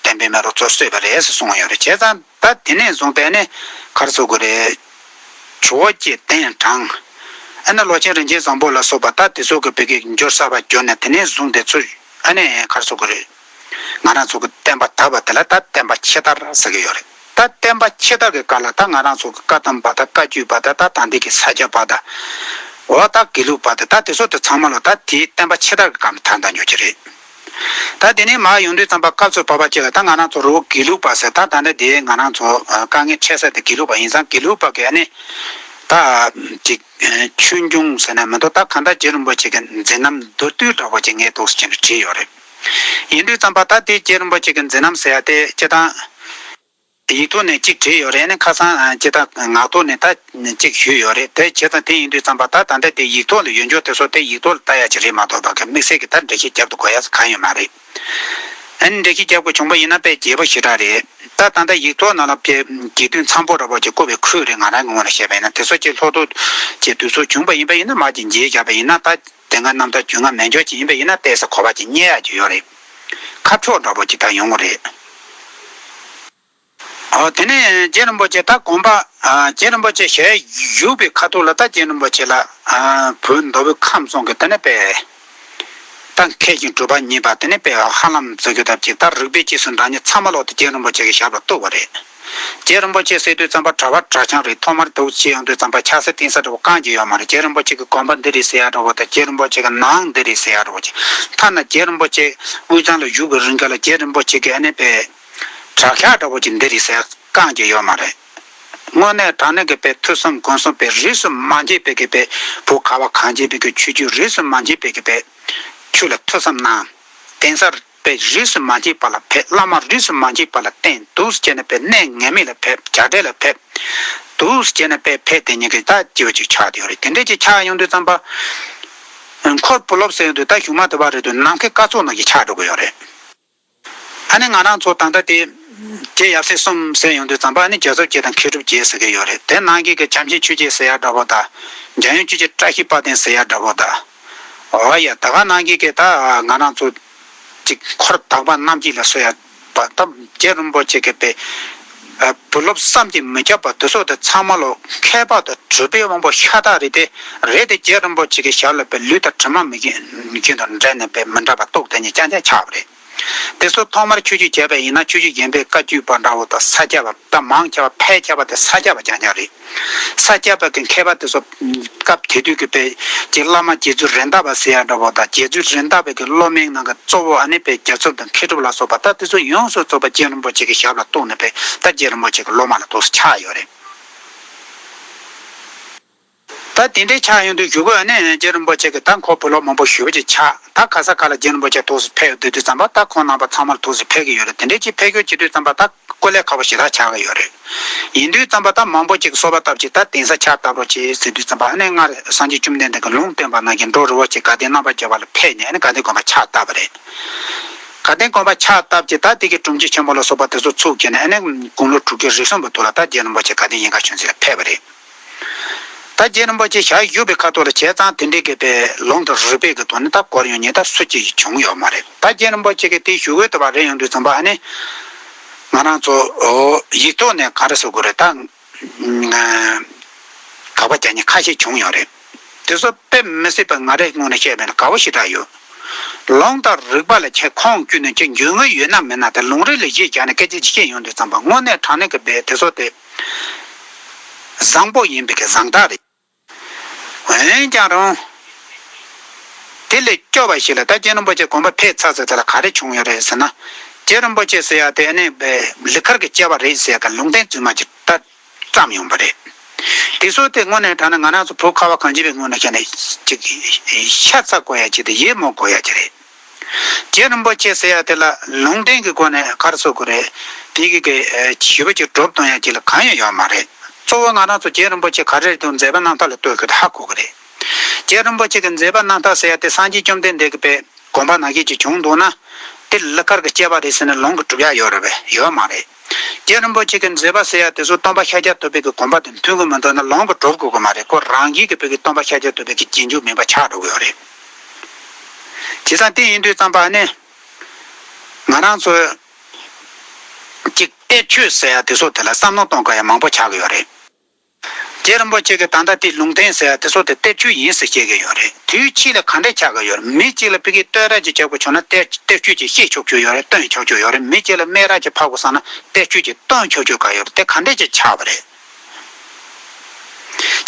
བསྟན་པའི་མེ་རོ་ཚོ་གསོས་པ་རེད་ཟེར་གསུང་གི་ཡོད་རེད། བྱས་ཙང་ད་དེ་ནས་བཟུང་སྟེ་ཨ་ནི་ག་རེ་ཟེར་དགོས་རེད། ཇོ་བོ་རྗེ་གདན་དྲངས། ཨ་ནི་ལོ་ཆེན་རིན་ཆེན་བཟང་པོ་ལ་སོགས་པ་ད་དེ་ཚོ་གི་བི་གི་འབྱོར་གསར་པ་འབྱོར་ནས་དེ་ནས་བཟུང་སྟེ་ཚུར་ཨ་ནི་ག་རེ་ཟེར་དགོས་རེད། ང་རང་ཚོ་གི་བསྟན་པ་དར་བ་དེ་ལ་ད་བསྟན་པ་ཕྱི་དར་ཟེར་གི་ཡོད་རེད། ད་བསྟན་པ་ཕྱི་དར་གི་སྐབས་ལ་ད་ང་རང་ཚོ་གི་བཀའ་གདམས་པ་དང་བཀའ་བརྒྱུད་པ་དང་ད་ད་འདི་གི་ས་སྐྱ་པ་དང་། འོ་ད་དགེ་ལུགས་པ་དང་ད་དེ་ཚོ་དེ་ཚང་མ་ལོ་ད་དེའི་བསྟན་པ་ཕྱི་དར་གི་སྐབས་ལ་ད་ད་ཉོ་གི་རེད། ད་དེ་ནས་མར་ཡོང་དུས་ཙམ་པ་སྐབས་སུ་བབ་པ་ཅིག་ལ་ད་ང་རང་ཚོ་རི་བོ་དགེ་ལུགས་པ་ཟེར་ད་ད་ལྟ་དེ་ང་རང་ཚོ་དཀའ་ངལ་འཕྲད་ས་དེ་དགེ་ལུགས་པ་ཡིན་ཙང་དགེ་ལུགས་པ་གི་ཨ་ནི་ད་ཅིག་ཆོས་འབྱུང་ཟེར་ན་མི་འདུག་ད་གང་ལྟར་རྗེ་རིན་པོ་ཆེ་གི་མཛད་རྣམ་མདོར་བསྡུས་འདྲ་བོ་ཅིག་ངས་འདུག་སེ་བྱས་ནས་བྲིས་ཡོད་རེད། ཡིན་དུས་ཙམ་པ་ད་དེ་རྗེ་རིན་པོ་ཆེ་གི་མཛད་རྣམ་ཟེར་ཡ་དེ་སྤྱིར་བཏང་ཡིག་ཐོག་ནས་གཅིག་བྲིས་ཡོད་རེད། ཨ་ནི་ཁ་སང་སྤྱིར་བཏང་ངག་ཐོག་ནས་ད་གཅིག་ཞུས་ཡོད་རེད། དེ་བྱས་ཙང་དེ་ཡིན་དུས་ཙམ་པ་ད་ད་ལྟ་དེ་ཡིག་ཐོག་ལ་ཡོད་འཇོག་དེ་ཚོ་དེ་ཡིག་ཐོག་ལ་ལྟ་ཡ་ཅིག་རེད་མ་གཏོགས་པ་གི་དམིགས་བསལ་གྱི་ད་འགྲེལ་བཤད་རྒྱབ་ཏུ་དགོས་ཡ་གང་ཡོད་མ་རེད། ཨ་ནི་འགྲེལ་བཤད་རྒྱབ་དགོས་བྱུང་པ་ཡིན་ན་དཔེ་རྒྱས་པོ་ཞེ་དྲག་རེད། ད་ད་ལྟ་ཡིག་ཐོག་ནང་ལ་དཔེ་རྒྱས་བསྡུས་འཚམ་པོ་འདྲ་པོ་ཅིག་བཀོད་པའི་ཁུལ་རེད། ང་རང་གི་ངོས་ནས་བཤད་པ་ཡིན་ན་དེ་ཚོ་ཅིག་ལྷོ་ཐོག་ཅིག་དུས་ཚོད་བྱུང་པ་ཡིན་པ་ཡིན་ན་མར་ཅིག་མཇལ་བརྒྱབ་པ་ཡིན་ན་ད། དེ་སྔ་རྣམ་ཐར་རྒྱུས་མངའ་མེད་འཇོག་ཅིག་ཡིན་པ་ཡིན་ན་ཏོག་ཙམ་གོ་བ་ཅིག་རྙེད་ཡག་ཅིག་ཡོད་རེད། ཁ་ཕྱོགས་འདྲ་པོ་ཅིག་ད་ཡོང་གི་རེད། ཨོ་དེ་ནས་རྗེ་རིན་པོ་ཆེ་ད་དགོངས་པ་ཨ་རྗེ་རིན་པོ་ཆེ་ཞལ་བཞུགས་པའི་ཁ་ཐུག་ལ་ད་རྗེ་རིན་པོ་ཆེ་ལ་ཨ་བོད་མདོ་དབུས་ཁམས་གསུམ་གྱི་དེ་ནས་པའི་ད་མཁས་ཤིང་གྲུབ་པ་བརྙེས་པ་དེ་ནས་པའི་ཧ་ལམ་ཟེར་རྒྱུ་ད་ཅིག་ད་རིག་པའི་རྗེས་སུ་འབྲང་མཁན་ཚང་མ་ལོག་ཏུ་རྗེ་རིན་པོ་ཆེ་གི་ཞབས་ལ་གཏུགས་པ་རེད། རྗེ་རིན་པོ་ཆེ་ཟེར་དུས་ཙམ་པ་གྲྭ་པ་གྲྭ་རྐྱང་རེད། ཐོག་མར་འདུག་སེ་ཡོང་དུས་ཙམ་པ་ཕྱག་འཚལ་རྟེན་ས་འདྲ་བོ་བསྐང་རྒྱུ་ཡོད་མ་རེད། རྗེ་རིན་པོ་ཆེ་གི་དགོངས་པ་འདི་རེད་ཟེར་ཡ་འདྲ་བོ་དང་རྗེ་རིན་པོ་ཆེ་གི་ནང་འདི་རེད་ཟེར་ཡ་འདྲ་བོ་ཅིག་ཐ་ན་རྗེ་རིན་པོ་ཆེ་དབུས་གཙང་ལ་བཞུགས་པའི་རིང་ག་ལ་རྗེ་རིན་པོ་ཆེ་གི་ཨ་ནི་པའི་གྲྭ་ཤག་འདྲ་བོ་ཅིག་འདི་རེད་ཟེར་བསྐང་རྒྱུ་ཡོད་མ་རེད། དངོས་གནས་དྲང་གནས་ཀྱི་པའི་ཐོས་བསམ་སྒོམ་གསུམ་པའི་རིས་སུ་མ་ཆད་པའི་གི་པའི་བོད་ཁ་བ་གངས་ཅན་པའི་གི་ཆོས་བརྒྱུད་རིས་སུ་མ་ཆད་པའི་གི་པའི་ཆོས་ལ་ཐོས་བསམ་གནང་། གདན་ས་པའི་རིས་སུ་མ་ཆད་པ་ལ་ཕེབས། བླ་མ་རིས་སུ་མ་ཆད་པ་ལ་བསྟེན། འདུག་སེ་བྱས་ནས་པའི་གནས་ངེས་མེད་ལ་ཕེབས། བྱ་བྲལ་ལ་ཕེབས། འདུག་སེ་བྱས་ནས་པའི་ཕེབས་དེ་ཉིད་ཀྱི་ད་སྐྱེ་བ་ཅིག་ཆགས་བསྡད་ཡོད་རེད། དེ་འདྲས་ཅིག་ཆགས་ཡོང་དུས་ཙམ་པ། འཁོར་བུ་སློབ་ཟེར་ཡོང་དུས་ད་གཞུག་མ་དུ་བ་རེད་དུས་ནམ་མཁའི་སྐར་ཚོགས་ནང་གི་ཆགས་འགྲོ་གི་ཡོད་རེད། ཨ་ནི་ང་རང་ཚོ་ད་ལྟ་དེ་རྗེ་ཡབ་སྲས་གསུམ་ཟེར་ཡོང་དུས་ཙམ་པ་ཨ་ནི་རྒྱལ་ཚབ་རྗེ་དང་མཁས་གྲུབ་རྗེ་ཟེར་གི་ཡོད་རེད། དེ་ནང་གི་གི་བྱམས་ཆེན་ཆོས་རྗེ་ཟེར་ཡ་འདྲ་པོ་དང་། འཇམ་དབྱངས་ཆོས་རྗེ་བཀྲ་ཤིས་དཔལ་ལྡན་ཟེར་ཡ་འདྲ་པོ་དང་། འོ་ཡ་ད་ག་ནང་གི་གི་ད་ང་རང་ཚོ་ཅིག་འཁོར་དག་པ་རྣམས་ཀྱིས་ལ་གསོལ་ཡ་པ་ད་རྗེ་རིན་པོ་ཆེ་གི་པའི་བུ་སློབ་བསམ་གྱིས་མི་ཁྱབ་པ་དེ་སོགས་དེ་ཚང་མ་ལོ་མཁས་པ་དང་གྲུབ་པའི་དབང་པོ་ཤ་སྟག་རེད་དེ། རེད་དེ་རྗེ་རིན་པོ་ཆེ་གི་ཞབས་ལ་པའི་ལུས་དང་གྲིབ་མ་མི་སྐྱོན་དང་འབྲེལ་ནས་པའི་མི་འདྲ་བ་རྟོགས་དེ་ཉིད་རྐྱང་རྐྱང་ཆགས་པ་རེད། དེ་ཚོ་ཐོག་མར་ཆོས་བརྒྱུད་བྱས་པ་ཡིན་ན་ཆོས་བརྒྱུད་རྒན་པའི་བཀའ་བརྒྱུད་པ་འདྲ་བོ་དང་ས་སྐྱ་པ་ད་མང་ཆེ་བ་ཕལ་ཆེ་བ་དེ་ས་སྐྱ་པ་རྐྱང་རྐྱང་རེད། ས་སྐྱ་པ་གི་མཁས་པ་དེ་ཚོ་སྐབས་དེ་དུས་ཀྱི་པའི་ཅིག་བླ་མ་རྗེ་བཙུན་རེད་མདའ་བ་ཟེར་ཡ་འདྲ་བོ་དང་རྗེ་བཙུན་རེད་མདའ་བའི་གི་སློབ་མའི་ནང་གི་གཙོ་བོ་ཨ་ནི་པའི་རྒྱལ་ཚབ་དང་མཁས་གྲུབ་ལ་སོགས་པ་ད་དེ་ཚོ་ཡོངས་སུ་རྫོགས་པ་རྗེ་རིན་པོ་ཆེ་གི་ཞབས་ལ་གཏུགས་ནས་པའི་ད་རྗེ་རིན་པོ་ཆེ་གི་སློབ་མ་ལ་འདུག་སེ་ཆགས་ཡོད་རེད། ད་དེ་འདྲའི་ཆགས་ཡོང་དུས་གཞུག་གུ་ཨ་ནི་རྗེ་རིན་པོ་ཆེ་གི་ད་འཁོར་བུ་སློབ་མང་པོ་ཞེ་པོ་ཅིག་ཆགས། ད་ག་ས་ག་ལ་རྗེ་རིན་པོ་ཆེ་འདུག་སེ་ཕེབས་ཡོང་དུས་ཙམ་པ་ད་ཁོང་རྣམ་པ་ཚང་མ་ལ་འདུག་སེ་ཕེབས་ཀྱི་ཡོད་རེད། དེ་འདྲའི་ཅིག་ཕེབས་སྐྱོད་བྱེད་དུས་ཙམ་པ་ད་དཀའ་ལས་ཁག་པོ་ཞེ་དྲག་ཆགས་ཀྱི་ཡོད་རེད། ཡིན་དུས་ཙམ་པ་ད་མང་པོ་ཅིག་གསོལ་བ་བཏབ་ཅིག་ད་གདན་ས་ཕྱག་བཏབ་རོགས་བྱེད་ཟེར་དུས་ཙམ་པ་ཨ་ནི་སྔར་སངས་རྒྱས་བཅོམ་ལྡན་འདས་ཀྱིས་ལུང་བསྟན་པ་ནང་བཞིན་འགྲོ་རི་བོ་ཆེ་དགའ་ལྡན་རྣམ་པར་རྒྱལ་བ་ལ་ཕེབས་ནས་ཨ་ནི་དགའ་ལྡན་དགོན་པ་ཕྱག་བཏབ་པ་རེད། དགའ་ལྡན་དགོན་པ་ཕྱག་བཏབ་ཅིག་ད་དེ་གི་སྒྲུབ་མཆོད་ཆེན་མོ་ལ་སོགས་པ་དེ་ཚོ་ཚུགས་བྱས་ནས་ཨ་ནི་དགུང་ལོ་དྲུག་ཅུ་རེ་གསུམ་པའི་དུས་ལ་ད་རྗེ་རིན་པོ་ཆེ་དགའ་ལྡན་ཡིན་ཁ་ཆོས་འཛིན་ལ་ཕེབས་པ་རེད། ད་རྗེ་རིན་པོ་ཆེ་ཞལ་བཞུགས་པའི་ཁ་ཐོག་ལ་བྱས་ཙང་དེ་འདྲའི་གི་པའི་ལུང་དང་རིགས་པའི་གི་ཐོག་ནས་ད་སྐོར་ཡོང་མཁན་ད་སུ་གཅིག་བྱུང་ཡོད་མ་རེད། ད་རྗེ་རིན་པོ་ཆེ་གི་དེ་བཞུགས་སྒོའི་དུ་བ་རེད་ཡོང་དུས་ཙམ་པ་ཨ་ནི་ང་རང་ཚོ་ཡིག་ཐོག་ནས་ག་རེ་ཟེར་དགོས་རེད་ད། དགག་པ་རྒྱག་མཁན་ཁ་ཤས་བྱུང་ཡོད་རེད། དེ་ཚོ་དཔེ་མི་སྲིད་པ་ང་རའི་ངོས་ནས་བཤད་པ་ཡིན་ན་དགའ་བོ་ཞེ་དྲག་ཡོད། ལུང་དང་རིགས་པ་ལ་ཁྱེད་ཁུངས་བཅོལ་ནས་ཁྱེད་འཇོན་དངོས་ཡོད་ན་མེད་ན་དེ་ལུང་རིགས་ལ་གཞི་བཞག་ནས་སྐད་ཆ་ཅིག་བཤད་ཡོང་དུས་ཙམ་པ་དངོས་གནས་དྲང་གནས་ཀྱི་དཔེ་དེ་ཚོ་དེ་བཟང་པོ་ཡིན་པའི་གི་བཟང་རྟགས་རེད། འོན་ཀྱང་རུང་། དེ་ལས་སྐྱོ་བ་ཞིག་ལ་ད་རྗེ་རིན་པོ་ཆེ་དགོངས་པ་ཕེབས་ཚར་ཚར་དེ་ལ་ག་རེ་བྱུང་ཡོད་རེད་ཟེར་ན། རྗེ་རིན་པོ་ཆེ་ཟེར་ཡ་དེ་ནི་ལི་ཁར་གྱི་སྐྱེ་བ་རེད་ཟེར་ཡ་གི་ལུང་བསྟན་རྫུན་མ་ཅིག་ད་བརྩམས་ཡོང་པ་རེད། དེ་ཚོ་དེ་དངོས་གནས་དྲང་ན་ང་རང་ཚོ་བོད་ཁ་བ་གངས་ཅན་པའི་ངོས་ནས་བཤད་ན་ཅིག་ཤ་ཚ་དགོས་ཡ་ཅིག་དང་ཡིད་སྨོན་དགོས་ཡ་ཅིག་རེད། རྗེ་རིན་པོ་ཆེ་ཟེར་ཡ་དེ་ལ་ལུང་བསྟན་གྱི་སྒོ་ནས་ག་རེ་ཟེར་དགོས་རེད། དེ་གི་གི་ཞི་བ་ཅིག་སྒྲུབ་གཏོང་ཡ་ཅིག་ལ་གང་ཡང་ཡོད་མ་རེད། གཙོ་བོ་ང་རང་ཚོ་རྗེ་རིན་པོ་ཆེ་ག་རེ་རེད་འདུག་མཛད་པ་རྣམ་ཐར་ལ་ལྟོས་དགོས་ད་ཧ་གོ་གི་རེད། རྗེ་རིན་པོ་ཆེ་གི་མཛད་པ་རྣམ་ཐར་ཟེར་ཡ་དེ་སངས་རྒྱས་བཅོམ་ལྡན་འདས་ཀྱི་པའི་དགོངས་པ་ནང་བཞིན་ཅིག་བྱུང་འདུག་ན། དེ་ལུགས་མཁར་གྱི་སྐྱེས་པ་རེད་ཟེར་ནས་ལུང་གིས་སྒྲུབ་ཡ་ཡོད་རེད་པས། ཡོད་མ་རེད། རྗེ་རིན་པོ་ཆེ་གི་མཛད་པ་ཟེར་ཡ་དེ་ཚོ་སྟོན་པ་ཤཱཀྱ་ཐུབ་པའི་གི་དགོངས་པ་དང་མཐུན་གི་མི་འདུག་ན་ལུང་གིས་སྒྲུབ་དགོས་གི་མ་རེད། ཁོ་རང་གིས་གི་པའི་གི་སྟོན་པ་ཤཱཀྱ་ཐུབ་པའི་གི་རྗེས་འཇུག་མིན་པ་ཆགས་འགྲོ་གི་ཡོད་རེད། བྱས་ཙང་དེ་ཡིན་དུས་ཙམ་པ་ནི། ང་རང་ཚོ། གཅིག་གཏེར་ཆོས་ཟེར་ཡ་དེ་ཚོ་དེ་ལ་བསམ་བློ་གཏོང་དཀའ་ཡ་མང་པོ་ཆགས་ཀྱི་ཡོད་རེད། རྗེ་རིན་པོ་ཆེ་གིས་ད་ལྟ་དེ་ལུང་བསྟན་ཟེར་ཡ་དེ་ཚོ་དེ་གཏེར་ཆོས་ཡིན་ཟེར་བཤད་ཀྱི་ཡོད་རེད། དུས་ཕྱིས་ལ་ག་འདྲས་ཆགས་ཀྱི་ཡོད་རེད། མི་གཅིག་ལ་ཕ་གིའི་བསྟོད་ར་ཅིག་བྱེད་དགོས་བྱུང་ན་གཏེར་གཏེར་ཆོས་ཅིག་བཤད་ཆོག་ཆོག་ཡོད་རེད། སྟོན་ཆོག་ཆོག་ཡོད་རེད། མི་གཅིག་ལ་སྨད་ར་ཅིག་ཕབ་དགོས་བསམ་ན་གཏེར་ཆོས་ཅིག་སྟོན་ཆོག་ཆོག་ག་ཡོད་རེད། དེ་ག་འདྲས་ཅིག་ཆགས་པ་རེད།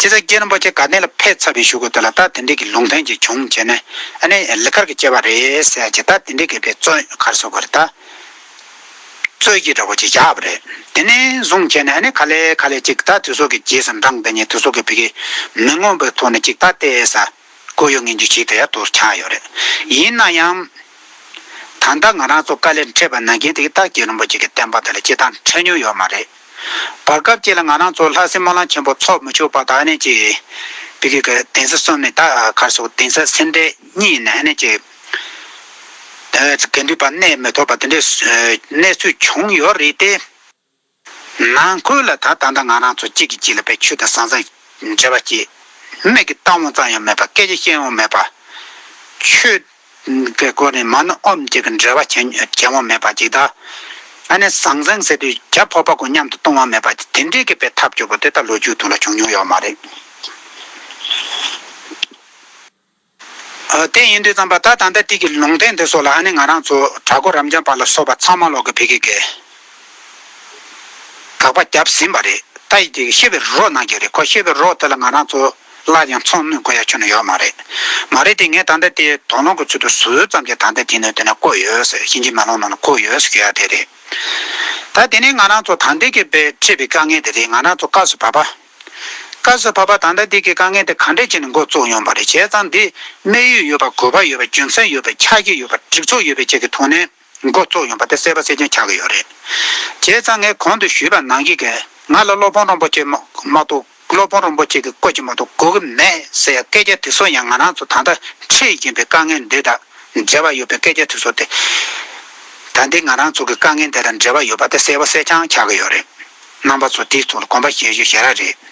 བྱས་ཙང་རྗེ་རིན་པོ་ཆེ་དགའ་ལྡན་ལ་ཕེབས་ཚར་བའི་གཞུག་གུ་དེ་ལ་ད་དེ་འདྲས་ཀྱི་ལུང་བསྟན་ཅིག་བྱུང་བྱས་ནས་ཨ་ནི་ལུགས་མཁར་གྱི་སྐྱེས་པ་རེད་ཟེར་ཡ་ཅིག་ད་དེ་འདྲས་ཀྱི་པའི་རྩོད་ག་རེ་ཟེར་དགོས་རེད་ད། རྩོད་ཀྱི་འདྲ་བོ་ཅིག་བཞག་པ་རེད། དེ་ནས་བཟུང་བྱས་ནས་ཨ་ནི་ག་ལེ་ག་ལེ་ཅིག་ད་དེ་ཚོ་གི་རྗེས་སུ་འབྲངས་དེ་ཉིད་དེ་ཚོ་གི་ཕ་གི་མི་མངོན་པའི་ཐོག་ནས་ཅིག་ད་བལྟས་ས་གོ་ཡོད་ངེས་འཇུག་ཅིག་དེ་ཡ་དུ་ཆགས་ཡོད་རེད། ཡིན་ན་ཡང་། ད་ལྟ་ང་རང་ཚོ་དཀའ་ལས་འཕྲད་པ་ནང་བཞིན་དེ་གི་ད་རྗེ་རིན་པོ་ཆེ་གི་བསྟན་པ་དེ་ལ་སྤྱིར་བཏང་འཕྲད་མྱོང་ཡོད་མ་རེད། བར་སྐབས་ཅིག་ལ་ང་རང་ཚོ་ལྷ་སའི་སྨོན་ལམ་ཆེན་པོ་ཚོགས་མི་ཆོག་པ་དང་ཨ་ནི་ཅིག་ཕ་གི་གི་གདན་ས་གསུམ་ནས་ད་ག་རེ་ཟེར་གདན་ས་སེ་འབྲས་གཉིས་ནས་ཨ་ནི་ཅིག་དགེ་འདུན་པ་གནས་མི་ཐུབ་པ་དེ་འདྲའི་གནས་ཚུལ་བྱུང་ཡོད་རེད་དེ། ནང་ཁུལ་ལ་ད་ད་ལྟ་ང་རང་ཚོ་གཅིག་གིས་གཅིག་ལ་དཔེ་ཆོས་དང་ཟང་ཟིང་འབྲེལ་བ་སྐྱེས། མིག་གིས་ལྟ་འོང་ཙམ་ཡང་མེད་པ། སྐད་ཆ་བཤད་འོང་མེད་པ། ཆོས་ཀྱི་སྒོ་ནས་མ་ཎི་ཨོཾ་གཅིག་གི་འབྲེལ་བ་བྱེད་བྱེད་འོང་མེད་པ་ཅིག་དང་། ཨ་ནི་ཟང་ཟིང་ཟེར་དུས་བྱ་ཕོར་པ་ཀུན་མཉམ་དུ་གཏོང་བ་མེད་པ་ཅིག་དེ་འདྲའི་གི་དཔེ་ཐབས་སྐྱོ་པོ་དེ་ད་ལོ་རྒྱུས་ཐོག་ལ་བྱུང་མྱོང་ཡོད་མ་རེད། ཨ། དེ་ཡིན་དུས་ཙམ་པ་ད་ད་ལྟ་དེ་གི་ལུང་བསྟན་དེ་ཚོ་ལ་ཨ་ནི་ང་རང་ཚོ་གྲྭ་སྐོར་རབ་འབྱམས་པ་ལ་སོགས་པ་ཚང་མ་ལོག་གི་ཕ་གི་གི་དགག་པ་བརྒྱབ་ཟིན་པ་རེད། ད་ཡི་དེ་གི་བཤད་པའི་རོ་གནང་གི་རེད། ཁོ་བཤད་པའི་རོ་དེ་ལ་ང་རང་ཚོ་སླར་ཡང་ཚོང་གནོད་དགོས་ཡ་ཁྱོན་ནས་ཡོད་མ་རེད། མ་རེད་དེ་ངས་ད་ལྟ་དེ་དོགས་སློང་གི་ཚུལ་དུ་ཟུར་ཙམ་གྱི་ད་ལྟ་དེ་ནས་དེ་ནས་བཀོད་ཡོད་ཟེར། གཤིན་རྗེ་མེ་ལོང་ནང་ལ་བཀོད་ཡོད་ཟེར་གྱི་ཡ་དེ་རེད། ད་དེ་ནས་ང་རང་ཚོ་ད་ལྟའི་གི་དཔེ་འཕྲད་པའི་དཀའ་ངལ་དེ་རེད། ང་རང་ཚོ་སྐབས་སུ་བབ་པ། སྐབས་སུ་བབ་པ་ད་ལྟ་འདི་གི་དཀའ་ངལ་དེ་ག་འདྲས་བྱས་ནས་འགོ་བཙུགས་ཡོང་པ་རེད། བྱས་ཙང་འདི་དམིགས་ཡུལ་ཡོད་པ། དགོས་པ་ཡོད་པ། རྒྱུ་མཚན་ཡོད་པ། ཆ་རྐྱེན་ཡོད་པ། སྒྲིག་འཛུགས་ཡོད་པའི་ཆེད་ཀྱི་ཐོག་ནས་འགོ་བཙུགས་ཡོང་པ་དེ་གསལ་པོ་གསལ་རྐྱང་ཆགས་ཀྱི་ཡོད་རེད། བྱས་ཙང་ངས་གོང་དུ་ཞུས་པ་ནང་བཞིན་གྱི་ང་ལ་སློབ་དཔོན་རིན་པོ་ཆེ་མ་མ་གཏོགས། སློབ་དཔོན་རིན་པོ་ཆེ་གི་སྐུ་ཅིག་མ་གཏོགས་དགོས་ཀྱི་མེད་ཟེར་ཡ་སྐད་ཆ་དེ་ཚོ་ཡང་ང་རང་ཚོ་ད་ལྟ་འཕྲད་བཞིན་པའི་དཀའ་ངལ་འདི་དང་འབྲེལ་བ་ཡོད་པའི་སྐད་ཆ་དེ་ཚོ་དེ། ད་ལྟའི་ང་རང་ཚོ་གི་དཀའ་ངལ་འདི་དང་འབྲེལ་བ་ཡོད་པ་དེ་གསལ་པོ་གསལ་རྐྱང་ཆགས་ཀྱི་ཡོད་རེད། རྣམ་པ་ཚོ་དེའི་ཐོག་ལ་དགོངས་པ་བཞེས་རྒྱུ་ཞེ་དྲག་རེད།